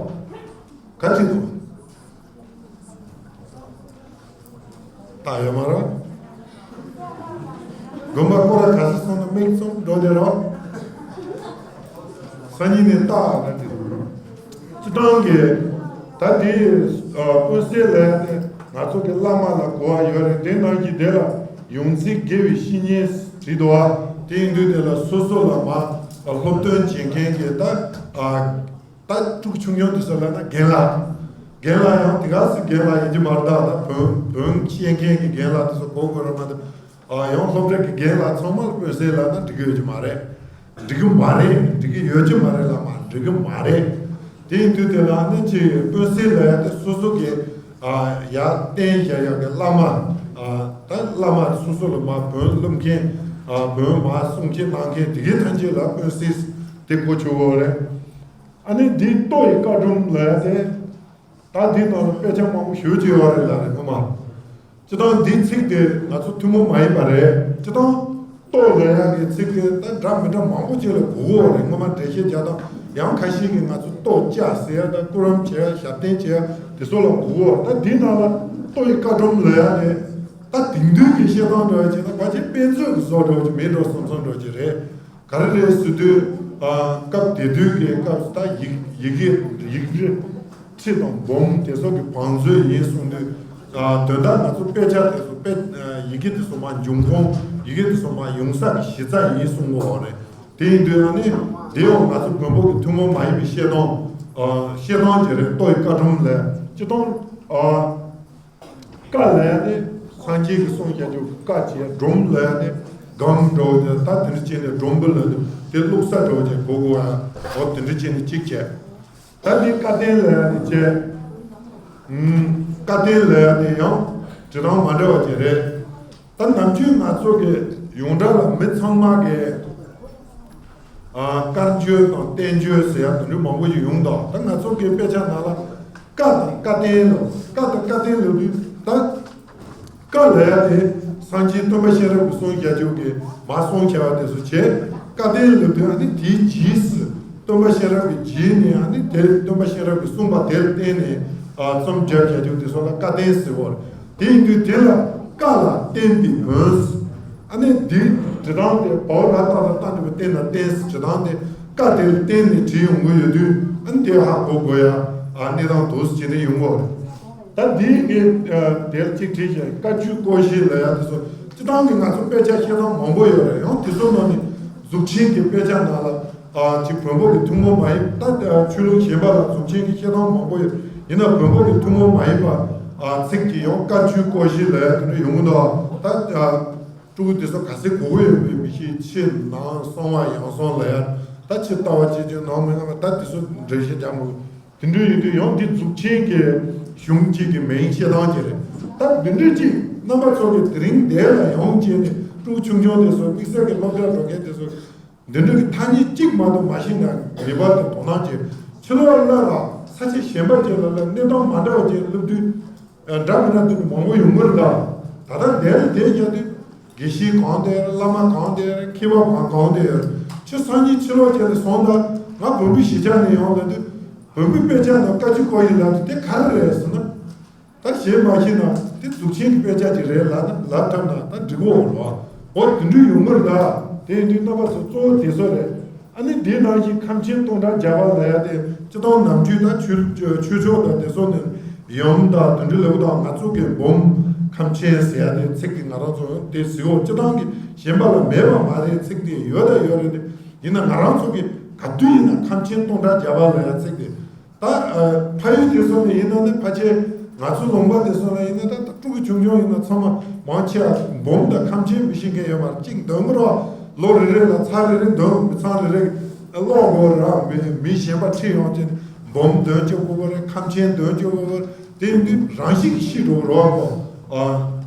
ག་བྲིས་འདུག་ད་ཡོད་མ་རེད། དགོན་པ་སྐོར་ར་ག་ཚོད་སོང་ན་མིག་བཙུམ་འགྲོ་བསྡད་རོགས། སང་ཉིན་ནས་ལྟ་ན་འགྲིག་སྤྱི་བཏང་གི་ད་དེ་ཨ་དཔོན་གསས་ལབ་ཡ་དེ་ང་ཚོ་གི་བླ་མ་ལ་གོ་བ་ཡོད་རེད། དེ་ནང་གི་དེ་ལ་ཡོངས་འཛིན་དགེ་བའི་བཤེས་གཉེན་བྲིས་འདུག་བ། དེ་ཡིན་དུས་དེ་ལ་སོ་སོ་ལ་མ་སློབ་སྟོན་བྱེད་མཁན་གྱི་ད་ཨ། ད་ཕྲུ་གུ་ཆུང་ཆུང་དེ་ཚོ་ལབ་ན་རྒན་ལགས། རྒན་ལགས་ཡང་དེ་ག་ཚོད་རྒན་ལགས་ཡིན་གྱི་མ་རེད། ད་ད་བོན་བོན་བཤད་མཁན་གྱི་རྒན་ལགས་དེ་ཚོ་གོ་དགོས་ར་མ་གཏོགས། ཨ་ཡང་སློབ་གྲྭ་གི་རྒན་ལགས་ཚང་མ་ལ་དཔོན་གསས་ལབ་ན་འགྲིག་གི་ཡོད་ཀྱི་མ་རེད། འགྲིག་གི་མ་རེད། འགྲིག་གི་ཡོད་ཀྱི་མ་རེད་ལབ་མ། འགྲིག་གི་མ་རེད། དེ་ཡིན་དུས་དེ་ལ་ནི་ཅིག་དཔོན་གསས་ལབ་ཡ་དེ་སོ་སོ་གི་ཨ་ཡར་བསྟེན་བཞག་ཡག་གི་བླ་མ། ཨ་ད་བླ་མ་སོ་སོ་ལ་མ་བོན་སློབ་མཁན། ཨ་བོན་མ་གསུང་མཁན་གནང་མཁན་དེ་གའི་ཐམས་ཅད་ལ་དཔོན་གསས་དེ་གོ་ཆོག་གི་རེད། ཨ་ནི་འདི་ལྟོ་ཡི་བཀའ་སྒྲོམ་ལབ་ཡ་དེ། ད་འདི་ནང་ལ་དཔེ་ཆ་མང་པོ་ཞེ་པོ་ཅིག་ཡོད་རེད་ལབ་རེད་སྔོན་མ། སྤྱི་བཏང་འདིའི་ཚིག་དེ་ང་ཚོ་ཐུན་མོང་མ་ཡིན་པ་རེད། སྤྱི་བཏང་ལྟོ་ལབ་ཡ་གི་ཚིག་དེ་ད་འདྲ་མི་འདྲ་མང་པོ་ཅིག་ལ་གོ་གི་ཡོད་རེད། སྔོན་མ་འགྲེལ་བཤད་རྒྱག་སྟངས་ཡང་ཁ་ཤས་ཀྱིས་ང་ཚོ་ལྟོ་སྐྱ་ཟེར་ཡ་དང་སྐུ་རམ་བྱེད་ཡ་ཞབས་བརྟན་བྱེད་ཡ་དེ་ཚོ་ལ་གོ་གི་ཡོད་རེད། ད་འདི་ནང་ལ་ལྟོ་ཡི་བཀའ་སྒྲོམ་ལབ་ཡ་དེ། ད་དེང་དུས་ཀྱི་བཤད་སྟངས་འདྲ་བ་བྱས་ན་ཕལ་ཆེར་དཔེ་མཛོད་ཀྱི་བཟོ་འདྲ་བ་ཅིག་མེད་འགྲོ་བསམ་བསམ་འདྲ་བ་ཅིག་རེད། ག་རེ་རེད་ཟེར་དུས། ཨ། སྐབས་དེ་དུས་ཀྱི་སྐབས་སུ་ད་ཡི་ཡི་གེ་ཡིག་རིགས་ཁྲིད་དང་འབུམ་དེ་སོགས་ཀྱི་བང་མཛོད་ཡིན་གསུངས་དུས། ཨ། དོན་དག་ང་ཚོ་དཔེ་ཆ་དེ་ཚོ་དཔེ། ཨ། ཡི་གེ་དེ་ཚོ་མར་འབྱུང་ཁུངས། ཡི་གེ་དེ་ཚོ་མར་ཡོང་ས་གི་གཞི་རྩ་ཡིན་གསུང་གི་ཡོད་རེད། དེ་ཡིན་དུས་ཨ་ནི་དེ་ཡང་ང་ཚོ་བོན་པོ་གི་ཐུན་མོང་མ་ཡིན་པའི་བཤད་སྟངས། ཨ། བཤད་སྟངས་ཅིག་རེད། ལྟོ་ཡི་བཀའ་སྒྲོམ་ལས་སྤྱིར་བཏང་། ཨ། བཀའ་ལ་ཡ་ནི་སངས་རྒྱས་ཀྱི་གསུང་བཤད་རྒྱུ་བཀའ་བྱས། སྒྲོམ་ལ་ཡ་ནི་སྒམ་འདྲ་བོ་དེ་ད་དེ་འདྲ་བྱས་ནས་སྒྲོམ་བུ་ལ་དེ་བླུགས་ས་འདྲ་བོ་བྱས་གོ་གོ་ཡ། འོ་དེ་འདྲ་བྱས་ནས་གཅིག་བྱས། ད་འདི་བཀའ་བསྟན་ལ་ཡ་ནི་བྱས། ཨུམ། བཀའ་བསྟན་ལ་ཡ་ནི་ཡང་བྲིས་སྟངས་མ་འདྲ་བ་ཅིག་རེད། ད་ནམ་རྒྱུན་ང་ཚོ་གི་ཡོངས་གྲགས་ལ་མི་ཚང་མ་གི། ཨ། བཀའ་འགྱུར་དང་བསྟན་འགྱུར་ཟེར་ཡ་དེ་འདྲ་མང་པོ་ཞིག་ཡོང་དང་། ད་ང་ཚོ་གི་དཔེ་ཆ་ནང་ལ་བཀའ་དང་བཀའ་བསྟན་ལ། བཀའ་དང་བཀའ་བསྟན་ལབ་དུས་ད་བཀའ་ལབ་ཡ་དེ་སངས་རྒྱས་སྟོན་པ་གཤེན་རབ་ཀྱི་གསུང་བཤད་རྒྱུ་གི་མར་གསུང་བྱ་བ་དེ་ཚོ་བྱས། བཀའ་བསྟན་ལབ་དུས་ཨ་ནི་དེའི་རྗེས་སུ་སྟོན་པ་གཤེན་རབ་ཀྱི་རྗེས་ནས་ཨ་ནི་དེ་སྟོན་པ་གཤེན་རབ་ཀྱི་གསུངས་པ་དེར་བརྟེན་ནས། ཨ། རྩོམ་བརྒྱབ་བྱ་རྒྱུ་དེ་ཚོ་ལ་བཀའ་བསྟན་ཟེར་བ་རེད། དེ་ཡིན་དུས་དེ་ལ་བཀའ་ལ་བསྟན་པའི་བོན། ཨ་ནི་འདི་འབྲི་སྟངས་དེ་བའོ་ལ་ཏ་ལ་ཏ་འགྲེང་བུ་བསྟན་ལ་བསྟན་ཟེར་འབྲི་སྟངས་དེ། བཀའ་དེ་ལ་བརྟེན་ནས་བྲིས་ཡོང་གི་ཡོད་དུས། ཨ་ནི་དེ་ཧ་གོ་དགོས་ཡ། ཨ། གནས་སྟངས་འདུག་སེ་བྱས་ནས་ཡོང་གི་ཡོད་རེད། ད་འདི་ངས། ཨ། དེ་ལ་གཅིག་བྲིས་བྱས། བཀའ་བརྒྱུད་སྐོར་བཞི་ལབ་ཡ་དེ་ཚོ་སྤྱིར་བཏང་གི་ང་ཚོ་དཔེ་ཆ་བཤད་སྟངས་མང་པོ་ཡོད་རེད། ཡང་དེ་ཚོ་ནང་ནས་གཟུགས་ཆེན་གྱི་དཔེ་ཆ་ནང་ལ། ཨ། ཅིག་བོན་པོ་གི་ཐུན་མོང་མ་ཡིན། ད་ཆོས་ལུགས་གཞན་པ་ལ་གཟུགས་ཆེན་གྱི་བཤད་སྟངས་མང་པོ་ཡོད། ཡིན་ན་བོན་པོ་གི་ཐུན་མོང་མ་ཡིན་པ། ཨ། ཚིག་གི་ཡང་བཀའ་བརྒྱུད་སྐོར་བཞི་ལབ་ཡ་དེ་འདྲ་ཡོང་གི་འདུག་ད། ཨ། སྤྲུལ་སྐུ་དེ་ཚོ་ག་ཚོད་གོ་གི་ཡོད་མེད་མི་ཤེས། ཕྱི་ནང་གསང་བ་ཡང་གསང་ལབ་ཡ། ད་ཕྱི་ལྟ་བ་བྱེད་ཀྱི་ནང་མི་ལྔ་པ། ད་དེ་ཚོ་འགྲེལ་བཤད་རྒྱག་མི་དགོས། དེ་འདྲ་ཡིན་དུས་ཡང་འདི་གཟུགས་ཆེན་གྱི་གཞུང་གཅིག་གི་མིང་བཤད་སྟངས་ཅིག་རེད། ད་འདི་འདྲ་ཅིག་རྣམ་པ་ཚོ་གིས་དེ་རིང་འདིར་ལ་ཡོང་བྱས་ནས། སྤྲུལ་སྐུ་ཆུང་ཆུང་དེ་ཚོ། དམིགས་བསལ་གྱི་སློབ་གྲྭར་འགྲོ་མཁན་དེ་ཚོ། འདི་འདྲ་གི་ཐ་སྙད་གཅིག་མ་གཏོགས་མ་ཤེས་ན། ངེས་པར་དུ་དོ་སྣང་བྱེད། ཕྱི་ལོགས་ལ་ར་ས་ཆ་གཞན་པ་ཅིག་ལ་ལ་གནས་སྟངས་མ་འདྲ་བ་ཅིག་སླེབས་དུས། ཨ། འདྲ་མི་འདྲ་དེ་འདྲ་མང་པོ་ཡོང་གི་རེད་ད། ད་ལྟ་འདིར་བསྡད་བཞག་དུས། དགེ་བཤེས་གང་དེ་ཡོད། བླ་མ་གང་དེ་ཡོད། མཁས་པ་གང་གང་དེ་ཡོད། ཁྱེད་སང་ཉིན་ཕྱི་ལོགས་བྱས་ནས་སོང་ད། ང་བོན་པོའི་གཞིས་ཆགས་ནས་ཡོང་ལབ་དུས། བོན་པོའི་དཔེ་ཆ་དང་བཀའ་བརྒྱུད་སྐོར་བཞི་ལབ་དུས། དེ་ག་རེ་རེད་ཟེར་ན། ད་གཞན་མ་ཤེས་ན་དེ་གཟུགས་ཆེན་གྱི་དཔེ་ཆ་ཅིག་རེད་ལབ་ན། ལབ་ཐུབ་ན་ད་འགྲིག་གོ་རེད་བ། འོ་དེ་འདྲ་ཡོང་གི་རེད་ད། དེ་ཡིན་དུས་རྣམ་པ་ཚོ་གཙོ་བོ་དེ་ཚོ་རེད། ཨ་ནི་དེ་ནང་བཞིན་ཁམས་ཆེན་སྟོང་ཕྲག་བརྒྱ་པ་ལབ་ཡ་དེ་སྤྱིར་བཏང་ནམ་རྒྱུན་ད་ཆོས་ཆོས་ཕྱོགས་དང་དེ་ཚོ་ནས་ཡུམ་དང་དེ་འདྲ་ལབ་དང་། ང་ཚོ་གི་འབུམ་ཁམས་ཆེན་ཟེར་ཡ་དེ་ཚིག་དེ་ང་རང་ཚོ་དེ་གཟིགས་འོ། སྤྱིར་བཏང་གི་གཞན་པ་ལ་མེད་པ་མ་རེད། ཚིག་དེ་ཡོད་ད་ཡོད་རེད་དེ། ཡིན་ན་ང་རང་ཚོ་གི་ག་དུས་ཡིན་ན་ཁམས་ཆེན་སྟོང་ཕྲག་བརྒྱ་པ་ལབ་ཡ་ཚིག་དེ། ད། ཨ། ཕ་ཡུལ་དེ་ཚོ་ནས་ཡིན་ན་ནི། ཕལ་ཆེར་ང་ཚོ་ལུང་པ་དེ་ཚོ་ལ་ཡིན་ན། ད་ད་སྤྲུལ་སྐུ་ཆུང་ཆུང་ཡིན་ན་ཚང་མ་མང་ཆེ་བ་འབུམ་དང་ཁམས་ཆེན་མི་ཤེས་མཁན་ཡོད་མ་རེད། གཅིག་འདོན་གི་རོགས། ལོ་རེ་རེ་ལ་ཚར་རེ་རེ་འདོན། མི་ཚང་རེ་རེ་ཀློག་དགོས་ར། མི་མི་གཞན་པ་ཁྲིད་ཡོང་བྱས་ནས་འབུམ་འདོན་བཅུག་དགོས་རེད། ཁམས་ཆེན་འདོན་བཅུག་དགོས་རེད། དེ་ཡིན་དུས་རང་བཞིན་གྱིས་ཤི་འགྲོ་གི་རོགས་གོ། ཨ།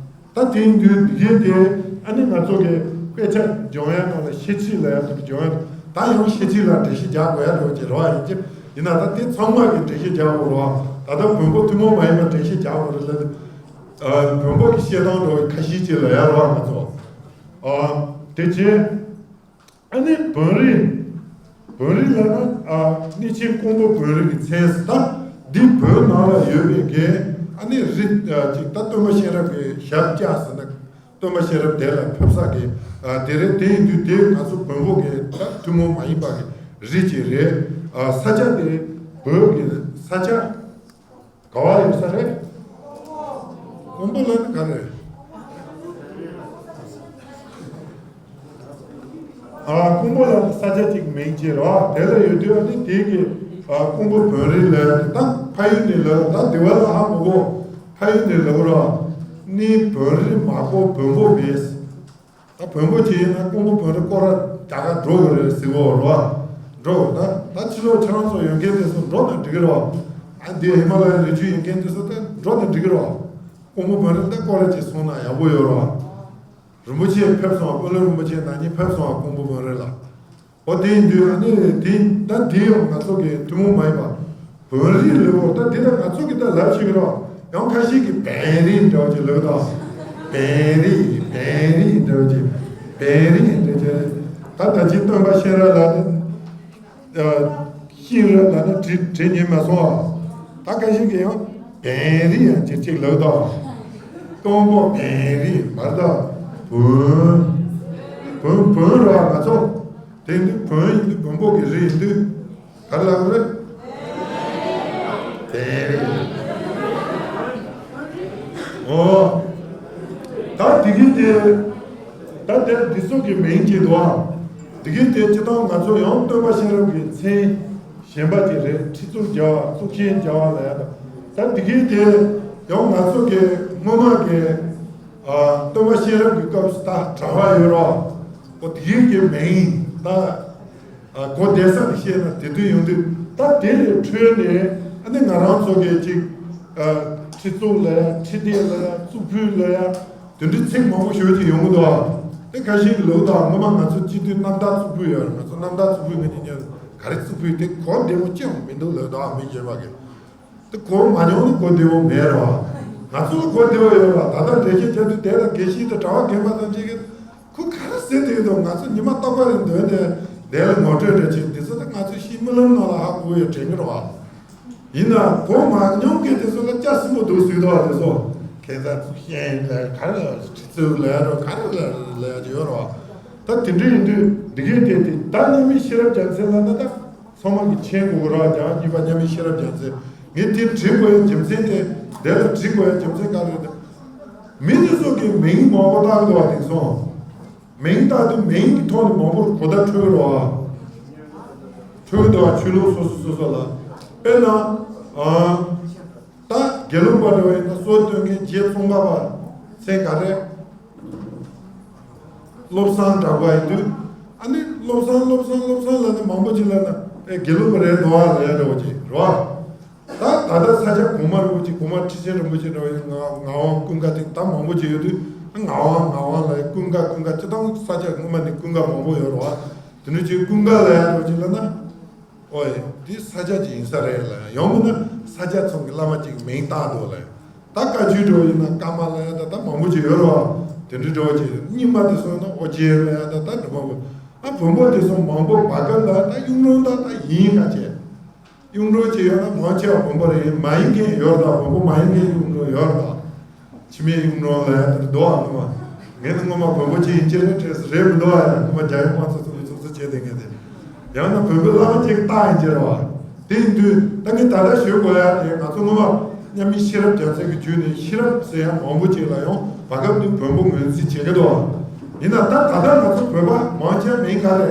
ད་དེ་ཡིན་དུས་འདི་གས་དེ་ཨ་ནི་ང་ཚོ་གི་དཔེ་ཆ་སྦྱོང་ཡ་ནང་ལ་ཤེར་ཕྱིན་ལབ་ཡ་དེ་འདྲ་སྦྱོང་ཡ། ད་ཡང་ཤེར་ཕྱིན་ལ་འགྲེལ་བཤད་རྒྱག་དགོས་ཡ་འདྲ་བོ་ཅིག་རེད་བ། ཡིན་གྱི། ཡིན་ན་ད་དེ་ཚང་མ་གི་འགྲེལ་བཤད་རྒྱག་དགོས་རེད་བ། ད་ལྟ་བོན་པོ་ཐུན་མོང་མ་ཡིན་པ་འགྲེལ་བཤད་རྒྱག་དགོས་རེད་ལབ། ཨ། བོན་པོ་གི་བཤད་སྟངས་འདྲ་བོ་ཁ་ཤས་ཅིག་ལབ་ཡ་རེད་བ་ང་ཚོ། ཨ། དེ་བྱས། ཨ་ནི་བོན་རིས། བོན་རིས་ལབ་ན། ཨ། གནས་ཆེན་ཀོང་པོ་བོན་རིས་ཀྱི་མཚན་ཟེར། ད་འདི་བོན་ནང་ལ་ཡོད་པའི་གི་ཨ་ནི་རིས། ཨ། ཅིག་ད་སྟོན་པ་གཤེན་རབ་ཀྱི་ཞབས་བཅགས་ཟེར་ན། སྟོན་པ་གཤེན་རབ་དེ་ལ་ཕེབས་ས་གི། ཨ། དེ་རེད། དེ་ཡིན་དུས་དེ་ང་ཚོ་བོན་པོ་གི་ད་ཐུན་མོང་མ་ཡིན་པ་གི་རིས་ཅིག་རེད། ཨ། ས་ཆ་དེ་བོད་ཀྱི་ས་ཆ་ག་བ་ཡོད་ས་རེད། ཀོང་པོ་ལབ་ན་ག་རེ་རེད། ཨ། ཀོང་པོ་ལབ་ན་ས་ཆ་གཅིག་མིང་ཅིག་རེད་བ། དེ་ལ་ཡོད་དུས་ཨ་ནི་དེ་གི། ཨ། ཀོང་པོ་བོན་རིས་ལབ་ཡ་དེ་ད་ཕ་ཡུལ་ནས་ལབ། ད་དེ་བ་ལ་ཧ་མ་གོ། ཕ་ཡུལ་ནས་ལབ་ར། ནི་བོན་རིས་མ་གོ་བོན་པོ་མེད། ད་བོན་པོ་ཅིག་ཡིན་ན་ཀོང་པོ་བོན་རིས་སྐོར་ར་རྒྱག་ག་འགྲོ་དགོས་རེད་ཟེར་གོ་རེད་བ། འགྲོ། ད་ད་ཕྱི་ལོགས་ཁྱེད་རང་ཚོ་ཡོད་མཁན་དེ་ཚོ་འགྲོ་ན་འགྲིག་གི་རེད་བ། ཨ། འདི་ཧི་མ་ལ་ཡའི་རི་རྒྱུད་ཡོད་མཁན་དེ་ཚོ་ད་འགྲོ་ན་འགྲིག་གི་རེད་བ། ཀོང་པོ་བོན་རིས་ད་སྐོར་ར་ཅིག་སོང་ན་ཡག་པོ་ཡོད་རེད་བ། རིན་པོ་ཆེ་ཕེབས་སོང་བ། དཔོན་སློབ་རིན་པོ་ཆེ་ན་ནིང་ཕེབས་སོང་བ། ཀོང་པོ་བོན་རིས་ལ། འོ་དེ་ཡིན་དུས་ཨ་ནི་དེ་ད་དེ་ཡང་ང་ཚོ་གི་ཐུན་མོང་མ་ཡིན་པ་བོན་རིས་ལབ་འོ། ད་དེ་ད་ང་ཚོ་གི་ད་ལབ་ཤེས་ཀྱི་རེད། ཡང་ཁ་ཤས་ཀྱིས་བན་རིས་འདྲ་བ་ཅིག་ལབ་དང་། བན་རིས། བན་རིས་འདྲ་བ་ཅིག་བན་རིས་འདྲ་བ་ཅིག་ད་ད་ཅི་སྟོན་པ་གཤེན་རབ་ལ་ནི། ཨ། གཤེན་རབ་ལ་ནི་བྲིས་བྲིས་ཉན་མ་སོང་བ། ད་ཁ་ཤས་ཀྱིས་ཡང་བན་རིས་ཡང་ཅིག་ཅིག་ལབ་དང་། སྟོང་པོ་བན་རི་མར་དང་བོན། བོན་བོན་ར་ང་ཚོ་དེ་འདི་བོན་ཡིན་དུས་བོན་པོ་གི་རི་ཡིན་དུས་ག་རེ་ལབ་རེད། བན་རི། ཨོ། ད་དེ་གི་དེ་ད་དེ་འདི་ཚོ་གི་མིང་གི་འདུག་ཨ། དེ་གི་དེ་སྤྱི་བཏང་ང་ཚོ་ཡང་སྟོན་པ་ཤེས་རབ་ཀྱི་མཚན། གཞན་པ་ཅིག་རེད། ཁྲི་གཙུག་རྒྱལ་བ། གཙུག་ཆེན་རྒྱལ་བ་ལ་ཡ་དང་། ད་འདི་གའི་དེ་ཡང་ང་ཚོ་གི་སྔོན་མ་གི་ཨ་སྟོན་པ་ཤེས་རབ་ཀྱི་སྐབས་སུ་ད་གྲྭ་པ་ཡོད་རོགས། ཨོ་དེ་གའི་གི་མིང་ད་ཨ་གོ་བདེ་ས་གི་བཤད་ན་དེ་དུས་ཡོང་དུས་ད་དེ་ལས་འཕྲོས་ནས་ཨ་ནི་ང་རང་ཚོ་གི་ཅིག་ཨ་ཁྲི་གཙུག་ལ་ཡ། ཁྲི་ལྡེ་ལ་ཡ། གཙུག་ཕུད་ལ་ཡ། དེ་འདྲའི་ཚིག་མང་པོ་ཞེ་པོ་ཅིག་ཡོང་གི་འདུག་ཨ། དེ་ཁ་ཤས་ཀྱི་ལུགས་དང་སྔོན་མ་ང་ཚོ་སྤྱི་འཐུས་རྣམ་དག་གཙུག་ཕུད་ཡོད་རེད། ང་ཚོ་རྣམ་དག་གཙུག་ཕུད་ངེད་གཉིས་གཉིས་ག་རེ་གཙུག་ཕུད་དེ་གོ་བདེ་པོ་ཅི་ཡང་མི་འདུག་ལབ་དང་མི་གཞན་པ་གིས། དེ་གོ་མ་མྱོང་ནི་གོ་བདེ་པོ་མེད་རེད་བ། ང་ཚོ་ལ་གོ་བདེ་པོ་ཡོད་རེད་བ། ད་ལྟ་འགྲེལ་བཤད་རྒྱག་དུས་དེ་ལ་དགེ་བཤེས་དང་གྲྭ་པ་རྒན་པ་དང་གཅིག་གིས་ཁོ་ག་རེ་ཟེར་བསྡད་འདུག་ང་ཚོ་ཉི་མ་རྟག་པར་རེ་འདོན་ནས་དེ་ལ་ངོ་སྤྲོད་འདྲ་བྱེད། འདི་ཚོ་ད་ང་ཚོ་ཤི་རྨི་ལམ་ནང་ལ་ཧ་གོ་ཡོད་དྲན་གི་རེད་བ། ཡིན་ན་གོ་མ་མྱོང་མཁན་དེ་ཚོ་ལ་སྐྱ་སྲིན་པོ་འདུག་ཟེར་དོ་དེ་ཚོ་ཁེ་ས་ཤེས་ལ་ག་རེ་ཁྲི་ཚུགས་ལ་རོ་ག་རེ་ལ་ལ་ཡ་ཡོད་རོ། ད་དེ་འདྲ་ཡིན་དུས་འདི་གའི་དེ་དེ་ད་མཉམ་མེད་ཤེས་རབ་རྒྱལ་མཚན་ལ་ན་ད་ཚང་མ་གི་མཁྱེན་དགོས་ར། རྒྱལ་བ་གཉིས་པ་མཉམ་མེད་ཤེས་རབ་རྒྱལ་མཚན་ངས་དེ་བྲིས་དགོས་ཡ་རྒྱུ་མཚན་དེ་དེ་ལ་བྲིས་དགོས་ཡ་རྒྱུ་མཚན་ག་རེ་རེད། མི་དེ་ཚོ་གི་མིང་མང་པོ་བཏགས་འདུག་བ་དེང་སང་། མིང་བཏགས་དུས་མིང་གི་ཐོག་ནས་མང་པོར་གོ་བརྡ་འཕྲོད་རོགས། འཕྲོད་འདུག་བ། ཆོས་ལུགས་སོ་སོ་སོ་སོ་ལ། དཔེར་ན། ཨ། ད་དགེ་ལུགས་པ་འདྲ་བ་ཡིན་ན་སྲོལ་གཏོད་མཁན་རྗེ་ཙོང་ཁ་པ་མཚན་ག་རེ། བློ་བཟང་གྲགས་པ་ཡིན་དུས། ཨ་ནི་བློ་བཟང་བློ་བཟང་བློ་བཟང་ལབ་ན་མང་པོ་ཅིག་ལབ་ན་ཨེ་དགེ་ལུགས་པ་རེད་འདུག་ཨ་ལབ་ཡ་འདྲ་བོ་ཅིག་རེད་བ། ད་ད་ལྟ་ས་སྐྱ་གོང་མ་རིན་པོ་ཆེ། གོང་མ་ཁྲི་ཆེན་རིན་པོ་ཆེ་འདྲ་བ་ཡིན་ན་ངག་ངག་དབང་ཀུན་དགའ་དེ་ད་མང་པོ་ཅིག་ཡོད་དུས། ངག་དབང་ངག་དབང་ལབ་ཡ། ཀུན་དགའ་ཀུན་དགའ། སྤྱི་བཏང་ས་སྐྱ་སྔོན་མ་ནས་ཀུན་དགའ་མང་པོ་ཡོད་རེད་བ། དེ་འདྲ་ཅིག་ཀུན་དགའ་ལབ་ཡ་འདྲ་བོ་ཅིག་ལབ་ན། ཨོ་ཡ། འདི་ས་སྐྱ་ཅིག་ཡིན་ས་རེད་ལབ་ཡ། ཡང་མིན་ན་ས་སྐྱ་ཚང་གི་བླ་མ་ཅིག་མིང་བཏགས་འདུག་ལབ་ཡ། ད་བཀའ་བརྒྱུད་འདྲ་བོ་ཡིན་ན་ཀརྨ་ལབ་ཡ། ད་ད་མང་པོ་ཅིག་ཡོད་རེད་བ། དེ་འདྲ་འདྲ་བོ་ཅིག་རྙིང་མ་དེ་སོང་ན་ཨོ་རྒྱན་ལབ་ཡ། ད་ད་འདྲ་མང་པོ། ཨ་བོན་པོ་དེ་སོང་མང་པོ་བར་སྐབས་ལ་ད་གཡུང་དྲུང་ད་ད་ཡིན་ག་བྱས། གཡུང་དྲུང་ཅིག་ཡོད་ན་མང་ཆེ་བ་བོན་པོ་རེད། མ་ཡིན་མཁན་ཡོད་རེད་ད། བོན་པོ་མ་ཡིན་མཁན་གཡུང་དྲུང་ཡོད་རེད་ད། འཆི་མེད་གཡུང་དྲུང་ལབ་ཡ་དེ་འདུག་ཨ། སྔོན་མ་ངས་ནི་སྔོན་མ་བོན་པོ་ཅིག་ཡིན་གྱི་རེད་དྲན་སོང་། རེད་མི་འདུག་ཨ། ཡ་སྔོན་མ་རྒྱལ་ཡུམ་དབང་ཚོགས་གཙོ་གི་ཚོགས་གཙོ་བྱས་བསྡད་མཁན་དེ། ཡང་ན་བོན་པོའི་བླ་མ་ཅིག་རྟགས་ཡིན་གྱི་རེད་བ། དེ་ཡིན་དུས་ད་ངས་ད་ལྟ་ཞུ་དགོས་ཡ་དེ་ང་ཚོ་སྔོན་མ་མཉམ་མེད་ཤེས་རབ་རྒྱལ་མཚན་གྱི་བརྒྱུད་ནས་ཤེས་རབ་ཟེར་ཡ་མང་པོ་ཅིག་ལ་ཡང་བར་སྐབས་དེ་བོན་པོ་ངོས་འཛིན་བྱེད་ཀྱི་འདུག་ཨ། ཡིན་ན་ད་ད་ལྟ་ང་ཚོ་བོད་པ་མང་ཆེ་བ་མིང་ག་རེ།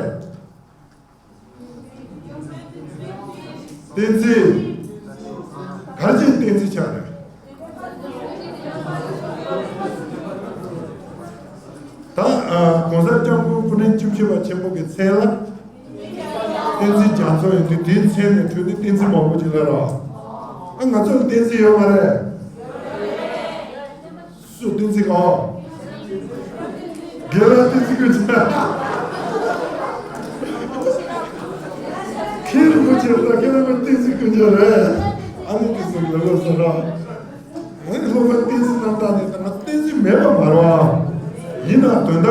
བསྟན་འཛིན། ག་རེ་བྱས་བསྟན་འཛིན་ཆགས་རེད། ད་ཨ་གོང་ས་སྐྱབས་མགོན་སྐུ་ཕྲེང་བཅུ་བཞི་པ་ཆེན་པོ་གི་མཚན་ལ་བསྟན་འཛིན་རྒྱ་མཚོ་ཡིན་དུས། དེའི་མཚན་ནས་འཕྲོས་ནས་བསྟན་འཛིན་མང་པོ་ཅིག་ལ་རོ། ཨ་ང་ཚོ་ལ་བསྟན་འཛིན་ཡོད་མ་རེད། སུ་བསྟན་འཛིན་གང་། རྒན་ལགས་བསྟན་འཛིན་ཀུན་མཁྱེན། མཁན་རིན་པོ་ཆེ་དང་མཁན་རིན་པོ་བསྟན་འཛིན་ཀུན་མཁྱེན་རེད། ཨ་ནི་དེ་ཚོ་ལ་ལོ་སོ་ར། ཨ་ནི་སློབ་དཔོན་བསྟན་འཛིན་རྣམ་དག་ནས་ད་ང་བསྟན་འཛིན་མེད་པ་མ་རེད་བ། ཡིན་ན་དོན་དག་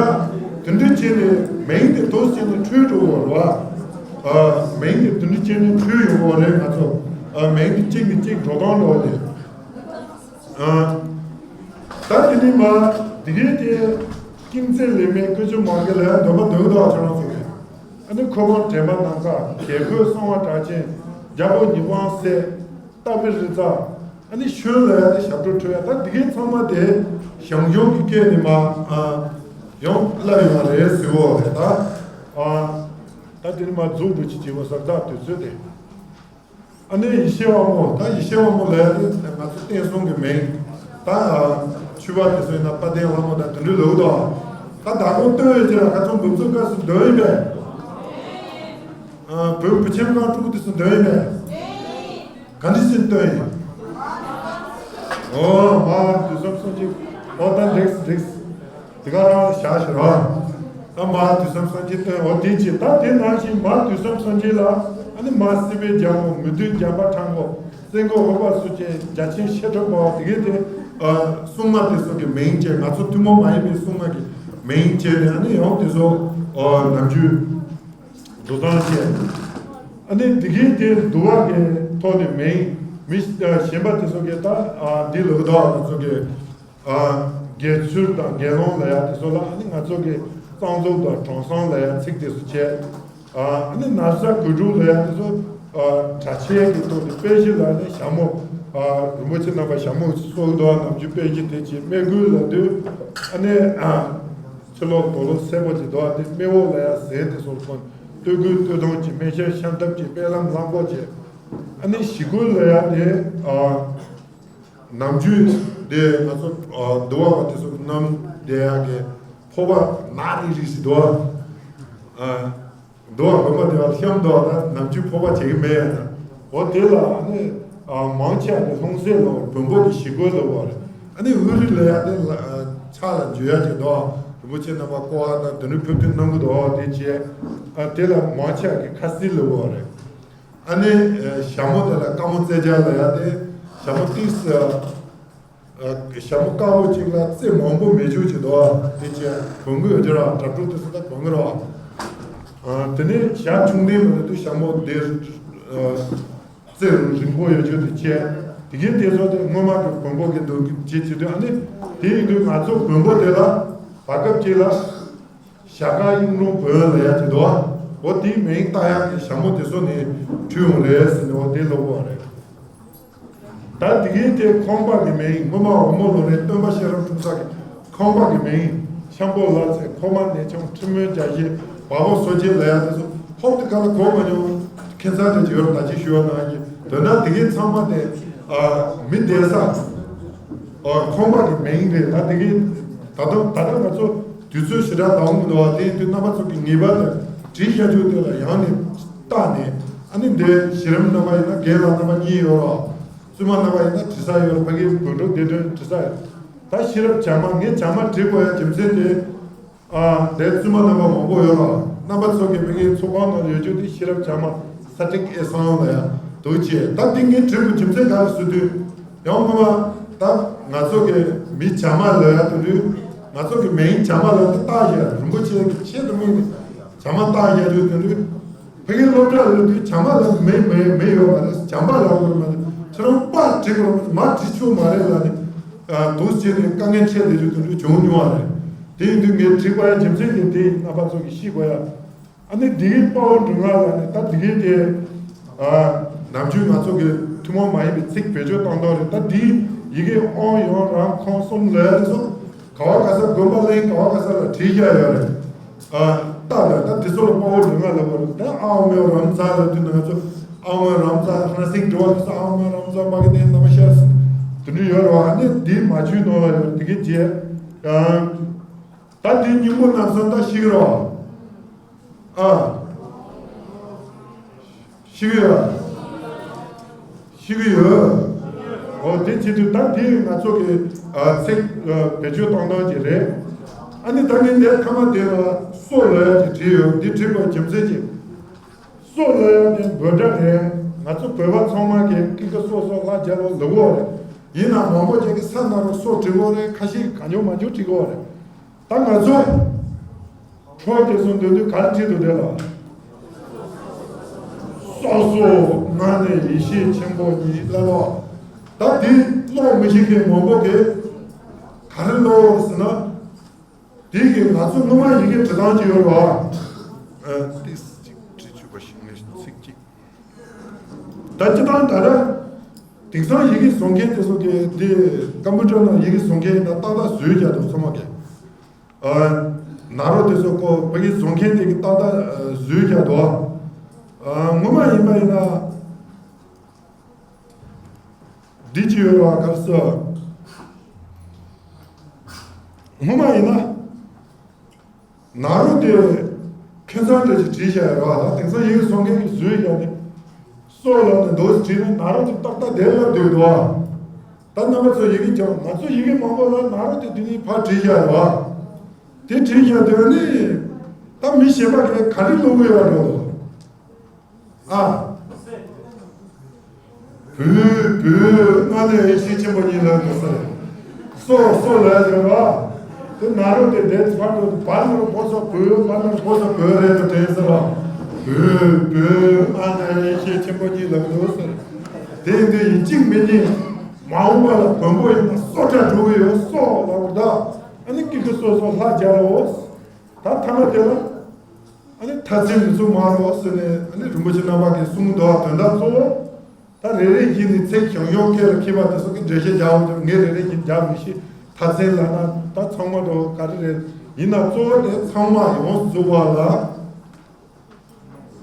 དེ་འདྲ་བྱས་ནས་མིང་དེ་འདུག་སེ་ནས་འཁྲུལ་འགྲོ་བ་རེད་བ། ཨ་མིང་དེ་དེ་འདྲ་བྱས་ནས་འཁྲུལ་ཡོང་བ་རེད། ང་ཚོ་ཨ་མིང་དེ་གཅིག་ནས་གཅིག་འགྲོ་སྟངས་འགྲོ་བ་དེ། ཨ། ད་དེ་ནི་མ། དེ་གའི་དེ། ཀུན་གསལ་ལས་མེད་ཀུན་སྤྱོད་མང་གི་ལ་ཡང་འདོན་པ་འདོན་གི་འདུག་ཨ། ཁྱོད་རང་ཚོ་གི། ཨ་ནི་ཁོ་བོ་དྲན་པ་ནམ་མཁའ། གྱལ་ཁོད་གསང་བ་གྲགས་ཅན། རྒྱལ་པོ་ཉི་དབང་གསལ། རྟ་བི་རི་ཙ། ཨ་ནི་ཤོན་ལ་ཡང་ནི་ཞབས་བྲོ་འཁྲབ་ཡ། ད་དེ་གའི་ཚང་མ་དེ་ཞང་ཞུང་གི་སྐད་ནས་མ། ཨ། ཡང་བསླབས་ཡོང་བ་རེད་ཟེར་བ་རེད་ད། ཨ། ད་དེ་ནི་མ་རྫོགས་འགྲོ་ཅི་བྱེད་པ་གཟབ་གཟབ་དུས་ཚོད་དེ། ཨ་ནི་ཡེ་ཤེས་དབང་མོ། ད་ཡེ་ཤེས་དབང་མོ་ལབ་ཡ་དེ་ང་ཚོ་བསྟན་སྲུང་གི་མིང་། ད་ཆོས་པ་དེ་ཚོ་ཡིན་ན་དཔལ་ལྡན་ལྷ་མོ་དང་དེ་འདྲའི་ལབ་དོ། ད་ད་དུང་བཏོན་ཡོད་ཀྱི་ར། ཁ་ཚོན་འབུམ་ཚོགས་སྐབས་སུ་འདོན་ཡིན་པས། ཨ། བོད་བུ་ཆེན་རྐང་དྲུག་དེ་ཚོ་འདོན་ཡིན་པས། ག་འདྲ་ཞིག་བཏོན་ཡིན། ཨོ་མ་དུས་གསུམ་སངས་རྒྱས། ཨོ་ད་འགྲིགས་འགྲིགས། དེ་ག་རང་བཞག་ཞུ་ར། ད་མ་དུས་གསུམ་སངས་རྒྱས་སྟོན། འོ་དེ་ཅི། ད་དེ་ནང་བཞིན་མ་དུས་གསུམ་སངས་རྒྱས་ལ། ཨ་ནི་མ་སྲིད་པའི་རྒྱལ་མོ། མི་འདུལ་འཇམ་དཔལ་དྲག་པོ། སེང་གོ་འོད་དཔག་སུ་ཅན། རྒྱལ་ཆེན་བཤད་སྒྲུབ་པ། དེ་གའི་དེ། ཨ། སྲུང་མ་དེ་ཚོ་གི་མིང་བྱས། ང་ཚོ་ཐུན་མོང་མ་ཡིན་པའི་སྲུང་མ་གི་མིང་བྱས་ནས། ཨ་ནི་ཡང་དེ་ཚོ། ཨ། ནམ་རྒྱུན་འདུ་སྟངས་བྱས། ཨ་ནི་དེ་གའི་དེ་འདུ་བ་གི་ཐོག་ནས་མིང་། མི་གཞན་པ་དེ་ཚོ་གི་ད། ཨ། འདི་ལོ་གི་ད་ང་ཚོ་གི། ཨ་དགེ་ཚུལ་དང་དགེ་སློང་ལབ་ཡག་དེ་ཚོ་ལ། ཨ་ནི་ང་ཚོ་གི་གཙང་བཙོག་དང་དྲང་སྲོང་ལབ་ཡག་ཚིག་དེ་ཚོ་བྱས། ཨ་ནི་ན་བཟའ་གོས་དྲུང་ལབ་ཡག་དེ་ཚོ་ཨ་གྲྭ་ཆས་ཀྱི་ཐོག་ཏུ་སྤེལ་གཞི་ལ་ནི་ཞྭ་མོ། ཨ་རིན་པོ་ཆེ་རྣམ་པ་ཞྭ་མོ་གསོལ་འདུག་ནམ་རྒྱུན་སྤེལ་གཞི་དེ་བྱས། སྨད་སྐུ་ལབ་དུས་ཨ་ནི་ཨ་ཕྱི་ལོགས་དོ་ལོགས་སེར་པོ་ཅིག་འདུག་དེ་སྨད་འོག་ལབ་ཡག་ཟས་དེ་ཚོ་ཁོ་སྟོད་སྐུ་སྟོད་ཐུང་ཅིག་སྨད་ཤར་ཤམ་ཐབས་ཅིག་སྨད་ལམ་གླང་པོ་ཅིག་ཨ་ནི་ཞི་རྒོལ་ལབ་ཡག་དེ་ཨ། ནམ་རྒྱུན་དེ་ང་ཚོ་ཨ་འདུལ་བ་པ་དེ་ཚོ་གནམ་བསྡད་ཡག་གི་ཕོར་པ་ནག་རིལ་རིལ་ཞིག་འདུག་ཨ་འདུལ་བ་དགོན་པ་དེ་བ་གཤམ་འདུག་ད་ནམ་རྒྱུན་ཕོར་པ་བྱེད་ཀྱི་མེད་ཡ་ད། འོ་དེ་ལ་ཨ་ནི་ཨ་མང་ཆེ་བ་དེ་ལྷུང་བཟེད་ལབ་པ་བོན་པོ་གི་ཞི་རྒོལ་ལབ་པ་རེད། ཨ་ནི་དབུ་རིལ་ལབ་ཡག་དེ་ལ་ཨ་ཕྱག་ལ་འཇུ་ཡག་ཅིག་འདུག་རིན་པོ་ཆེ་རྣམ་པ་བསྐོར་བ་དང་དེ་ནས་ཕེབས་དུས་གནང་གི་འདུག་དེ་བྱས། ཨ་དེ་ལ་མང་ཆེ་བ་གི་ཁ་བསིལ་ལབ་པ་རེད། ཨ་ནི་ཨ་ཞྭ་མོ་དེ་ལ་དཀར་མོ་རྩེ་རྒྱལ་ལབ་ཡག་དེ། ཞྭ་མོ་ཏིས་ཨ་ཞྭ་མོ་དཀར་པོ་གཅིག་ལ་རྩེ་མང་པོ་མེ་ཆུ་ཅིག་འདུག་དེ་བྱས་གོན་གི་ཡོད་ཀྱི་ར། དྲ་གྲོགས་དེ་ཚོ་ད་གོན་གི་ར། ཨ་དེ་ནས་ཞྭ་ཆུང་ལྡན་མ་རེད་དུས་ཞྭ་མོ་དེ་ཨ་རྩེ་རིང་པོ་ཡོད་ཀྱི་དེ་བྱས། དེ་གའི་དེ་ཚོ་དེ་སྔོན་མ་གི་བོན་པོ་གི་འདུག་གི་བྱེད་བྱེད་དུས། ཨ་ནི་དེ་ཡིན་དུས་ང་ཚོ་བོན་པོ་དེ་ལ་བར་སྐབས་ཅིག་ལ། ཞྭ་དཀར་གཡུ་རོང་བོན་ལབ་ཡག་ཅིག་འདུག་འོ་དེའི་མིང་བཏགས་ཡག་གི་ཞྭ་མོ་དེ་ཚོ་ནས་བྲིས་ཡོང་རེད་ཟེར་ནས་འོ་དེ་ལབ་པ་རེད། ད་དེ་གའི་དེ་ཁང་པ་གི་མིང་སྔོན་མ་འོལ་མོ་ལུང་རིན་སྟོན་པ་ཤེས་རབ་འཁྲུངས་ས་གི་ཁང་པ་གི་མིང་ཤམ་པོ་ལ་ཚེ་ཁོག་མ་ནས་ཆང་ཁྲི་མོའི་རྒྱ་བཞི་བ་བོ་སོ་སྐྱེ་ལབ་ཡག་དེ་ཚོ་ཧོབ་ཏེ་ག་ལ་གོ་མ་མྱོང་། ཁྱད་མཚར་དེ་ཅིག་ཡོད་རེད། ད་ཅི་ཞུ་བ་ནང་བཞིན་དོན་དག་དེ་གའི་ཚང་མ་དེ་ཨ་མི་བསྡད་ས་ཨ་ཁང་པ་གི་མིང་རེད། ད་དེ་གའི་ད་ལྟ་ད་ལྟ་ང་ཚོ་དུས་ཚོད་ཞེ་དྲག་ལྡང་མི་འདུག་བ། དེ་ཡིན་དུས་རྣམ་པ་ཚོ་གི་ངེས་པར་དུ་བྲིས་བཞག་རྒྱུ་དེ་ལ་ཡང་ནས་བལྟས་ནས། ཨ་ནི་འདི་གཞི་རིམ་རྣམ་པ་ཡིན་ན་རྒན་ལགས་རྣམ་པ་གཉིས་ཡོད་རོགས། བཙུན་མ་རྣམ་པ་ཡིན་ན་བྲིས་ས་ཡོད་རོགས། ཕ་གིའི་བོད་ཕྲུག་སྡེ་ཚན་བྲིས་ས་ཡོད། ད་ཤེས་རབ་བྱམས་པ། ངས་བྱམས་པ་བྲིས་དགོས་ཡ་རྒྱུ་མཚན་དེ། ཨ་དེ་བཙུན་མ་རྣམ་པ་མང་པོ་ཡོད་རོགས། རྣམ་པ་ཚོ་གི་ཕ་གིའི་ཚོགས་ཁང་ནང་ཡོད་རྒྱུ་དེ་ཤེས་རབ་བྱམས་པ་ས་ཏིག་ཨེ་སང་ལ་ཡ་འདུག་བྱས། ད་དེ་ངས་བྲིས་དགོས་རྒྱུ་མཚན་ག་རེ་ཟེར་དུས། ཡང་སྔོན་མ་ད་ང་ཚོ་གི་མི་བྱམས་པ་ལབ་ཡག་དེ་དུས། ང་ཚོ་གི་མིང་བྱམས་པ་ལབ་དེ་བཏགས་བཞག་རིན་པོ་ཆེ་གི་ཆེད་དུ་དམིགས་ནས་བྱམས་པ་བཏགས་བཞག་དུས་དེ་དུས། ཕ་གིའི་སློབ་གྲྭ་ལ་དུས་བྱམས་པ་ལབ་མེད་མེད་མེད་ཡོད་མ་རེད། བྱམས་པ་ལབ་དགོས་མ་རེད། ཁྱེད་རང་པ་བྲིས་དགོས་མ་རེད། མ་བྲིས་ཆོག་མ་རེད་ལབ་ནས་འདུག་བྱས་ནས་དཀའ་ངལ་འཕྲད་བསྡད་རྒྱུ་དེ་དུས་བྱུང་མྱོང་བ་རེད། དེ་ཡིན་དུས་ངས་བྲིས་པ་ཡ་རྒྱུ་མཚན་དེ་དེ་ཡིན། རྣམ་པ་ཚོ་གིས་ཤེས་དགོས་ཡ། ཨ་ནི་འདི་གའི་དཔའ་བོ་འབྲི་ང་ལ་ནི་ད་འདི་གའི་དེ་ཨ་ནམ་རྒྱུན་ང་ཚོ་གི་ཐུན་མོང་མ་ཡིན་པའི་ཚིག་བེད་སྤྱོད་གཏོང་སྟངས་རེད། ད་འདིའི་ཡི་གེ་ཨང་ཡང་རང་ཁོངས་གསུམ་ལ་ཡ་དེ་ཚོ་ག་བ་ག་ས་དགོན་པ་གླིང་ག་བ་ག་ས་ལ་བྲིས་བཞག་ཡོད་རེད། ཨ་ད་ལ་ད་འདི་ཚོ་ལ་དཔའ་བོ་འབྲི་ང་ལ་བ་རེད། ད་ཨ་མོ་རམ་ཚ་ལ་དུས་ན་ང་ཚོ་ཨ་མོ་རམ་ཚ་ཧ་ན་སིང་འབྲི་བ་དེ་ཚོ་ཨ་མོ་རམ་ཚ་མ་གི་དེ་ན་མ་ཤ་དེ་འདྲ་ཡོད་རེད་བ། ཨ་ནི་འདིའི་མ་བཅུའི་ནང་ལ་ཡོད་འདི་གའི་རྗེས་ཨ། ད་དེ་སྙིང་པོ་རྣམ་གསུམ་ད་ཤེས་ཀྱི་རེད་བ། ཨ། ཤེས་ཀྱི་ཡོད། ཤེས་ཀྱི་ཡོད། འོ་དེ་བྱེད་དུས་ད་དེ་ང་ཚོ་གི་ཨ་ཚིག་ཨ་བེད་སྤྱོད་གཏོང་སྟངས་ཅིག་རེད། ཨ་ནི་ད་ངས་འདིར་མཐའ་མ་དེ་ལ་སོ་ལབ་ཡག་ཅིག་བྲིས་ཡོད། འདི་བྲིས་པའི་རྒྱུ་མཚན་ཅིག་སོ་ལབ་ཡག་དེ་འབོད་སྒྲ་རེད། ང་ཚོ་བོད་པ་ཚང་མ་གིས་ཀི་ཀ་སོ་སོ་ལ་རྒྱབ་ལོ་ལབ་ཀྱི་ཡོད་རེད། ཡིན་ནའང་མང་པོ་ཅིག་གིས་ས་ན་རོ་སོ་བྲི་གི་ཡོད་རེད། ཁ་ཤས་ཀྱིས་གང་བྱུང་མང་བྱུང་བྲི་གི་ཡོད་རེད། ད་ང་ཚོ་འཕྲོ་དེ་ཚོ་འདོན་དུས་ག་རེ་བྲིས་འདུག་དེ་ལ། སོ་སོ་ང་ནི་ཡེ་ཤེས་ཆེན་པོ་ཉིད་ལ་ལོ། ད་དེ་ཀློག་མི་ཤེས་མཁན་མང་པོ་གིས་ག་རེ་ཀློག་ཟེར་ན། དེ་གི་ང་ཚོ་སྔོན་མ་ཡི་གེ་འབྲི་སྟངས་ཅིག་ཡོད་རེད་བ། ཨ་ཏིས་གཅིག་བྲིས་བཅུག་པ་ཞིག་ངས་ཚིག་གཅིག་ད་སྤྱིར་བཏང་ད་ལྟ་དེང་སང་ཡི་གེ་བཟོ་མཁན་དེ་ཚོ་གི་དེ་ཀམ་པུ་ཊར་ནང་ཡི་གེ་བཟོ་མཁན་ཡིན་ན་ཏག་ཏག་བཟོས་རྒྱག་འདུག་ཚང་མ་གི། ཨ་ན་རོ་དེ་ཚོ་ཀོ་ཕ་གི་བཟོ་མཁན་དེ་གི་ཏག་ཏག་བཟོས་རྒྱག་འདུག་ཨ་སྔོན་མ་ཡིན་པ་ཡིན་ན། འདི་ཅི་ཡོད་ར་གར་ས། སྔོན་མ་ཡིན་ན། ན་རོ་དེ་ཁྱད་མཚར་འདྲ་ཅིག་བྲིས་བཞག་ཡོད་ར། ད་དེང་སང་ཡི་གེ་བཟོ་མཁན་གྱིས་བཟོས་ཡོད་ནི། སོ་ལ་ནི་འདོད་བྲིས་ན་ན་རོ་དེ་ཏག་ཏག་དེ་ལ་འདོད་འདུག་ད་རྣམ་པ་ཚོ་ཡི་གེ་ཀྱང་ང་ཚོ་ཡི་གེ་མང་པོ་ལ་ན་རོ་དེ་དེ་ནི་ཕར་བྲིས་བཞག་ཡོད་ར། དེ་བྲིས་བཞག་དེ་ནི་ད་མི་གཞན་པ་གིས་ག་རེ་ཀློག་གི་ཡོད་ར་འགྲོ་འདུག་ཨ། བུ་བུ་ང་ནི་ཡེ་ཤེས་ཆེན་པོ་ཉིད་ལ་འདུག་ཟེར། སོ་སོ་ལ་ཡོད་ར། དེ་ན་རོ་དེ་དེ་ཕར་འགྲོ་དུས་བ་ན་རོ་བོ་ས་བུ་བ་ན་རོ་བོ་ས་བུ་རེད་དུ་དྲན་ཟེར་ར། བུ་བུ་ང་ནི་ཡེ་ཤེས་ཆེན་པོ་ཉིད་ལ་འདུག་ཟེར། དེ་འདི་ཡིན་གཅིག་མིན་གཉིས་མ་འོངས་པ་ལ་བོན་པོ་ཡིན་ན་ སྲོག་ཆགས་འགྲོ་གི་ཡོད་སྲོག་ལབ་པ་དང་། ཨ་ནི་ཀི་ཀི་སོ་སོ་ལྷ་རྒྱལ་ལོ། ད་ཐ་མ་དེ་ལ་ཨ་ནི་མཐར་འཛིན་མི་ཚུགས་མ་རོགས་ཟེར་ནས། ཨ་ནི་རིན་པོ་ཆེ་རྣམ་པ་གིས་གསུངས་འདུག་དོན་དག་གཙོ་བོ། ད་རེ་རེ་བཞིན་ནི་ཚིག་ཞང་ཞུང་སྐད་ལ་མཁས་པ་དེ་ཚོ་གིས་འགྲེལ་བཤད་རྒྱག་འོང་། ངས་རེ་རེ་བཞིན་རྒྱག་མི་ཤེས། མཐར་འཛིན་ལབ་ན་ད་ཚང་མ་འགྲོ་ག་རེ་རེད། ཡིན་ན་གཙོ་བོ་དེ་ཚང་མ་ཡོངས་སུ་རྫོགས་པ་ལ།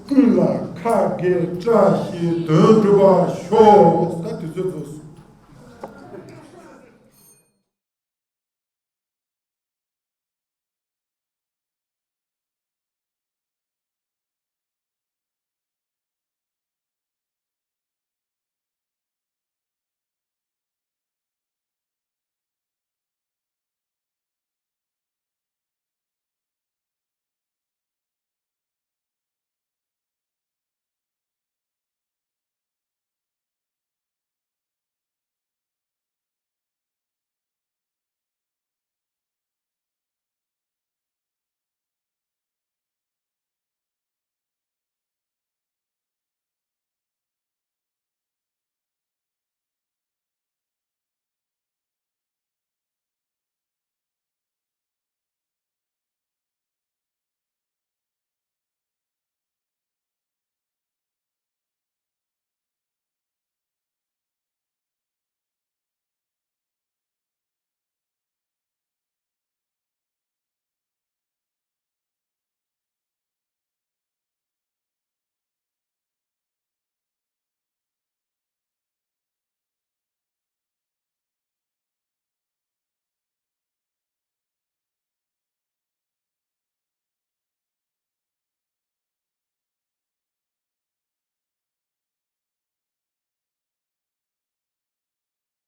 ཀུན་ལ་ཁ་དགེ་བཀྲ་ཤིས་དོན་འགྲུབ་པར་ཤོག་ད་དུས་ཚོད་རྫོགས་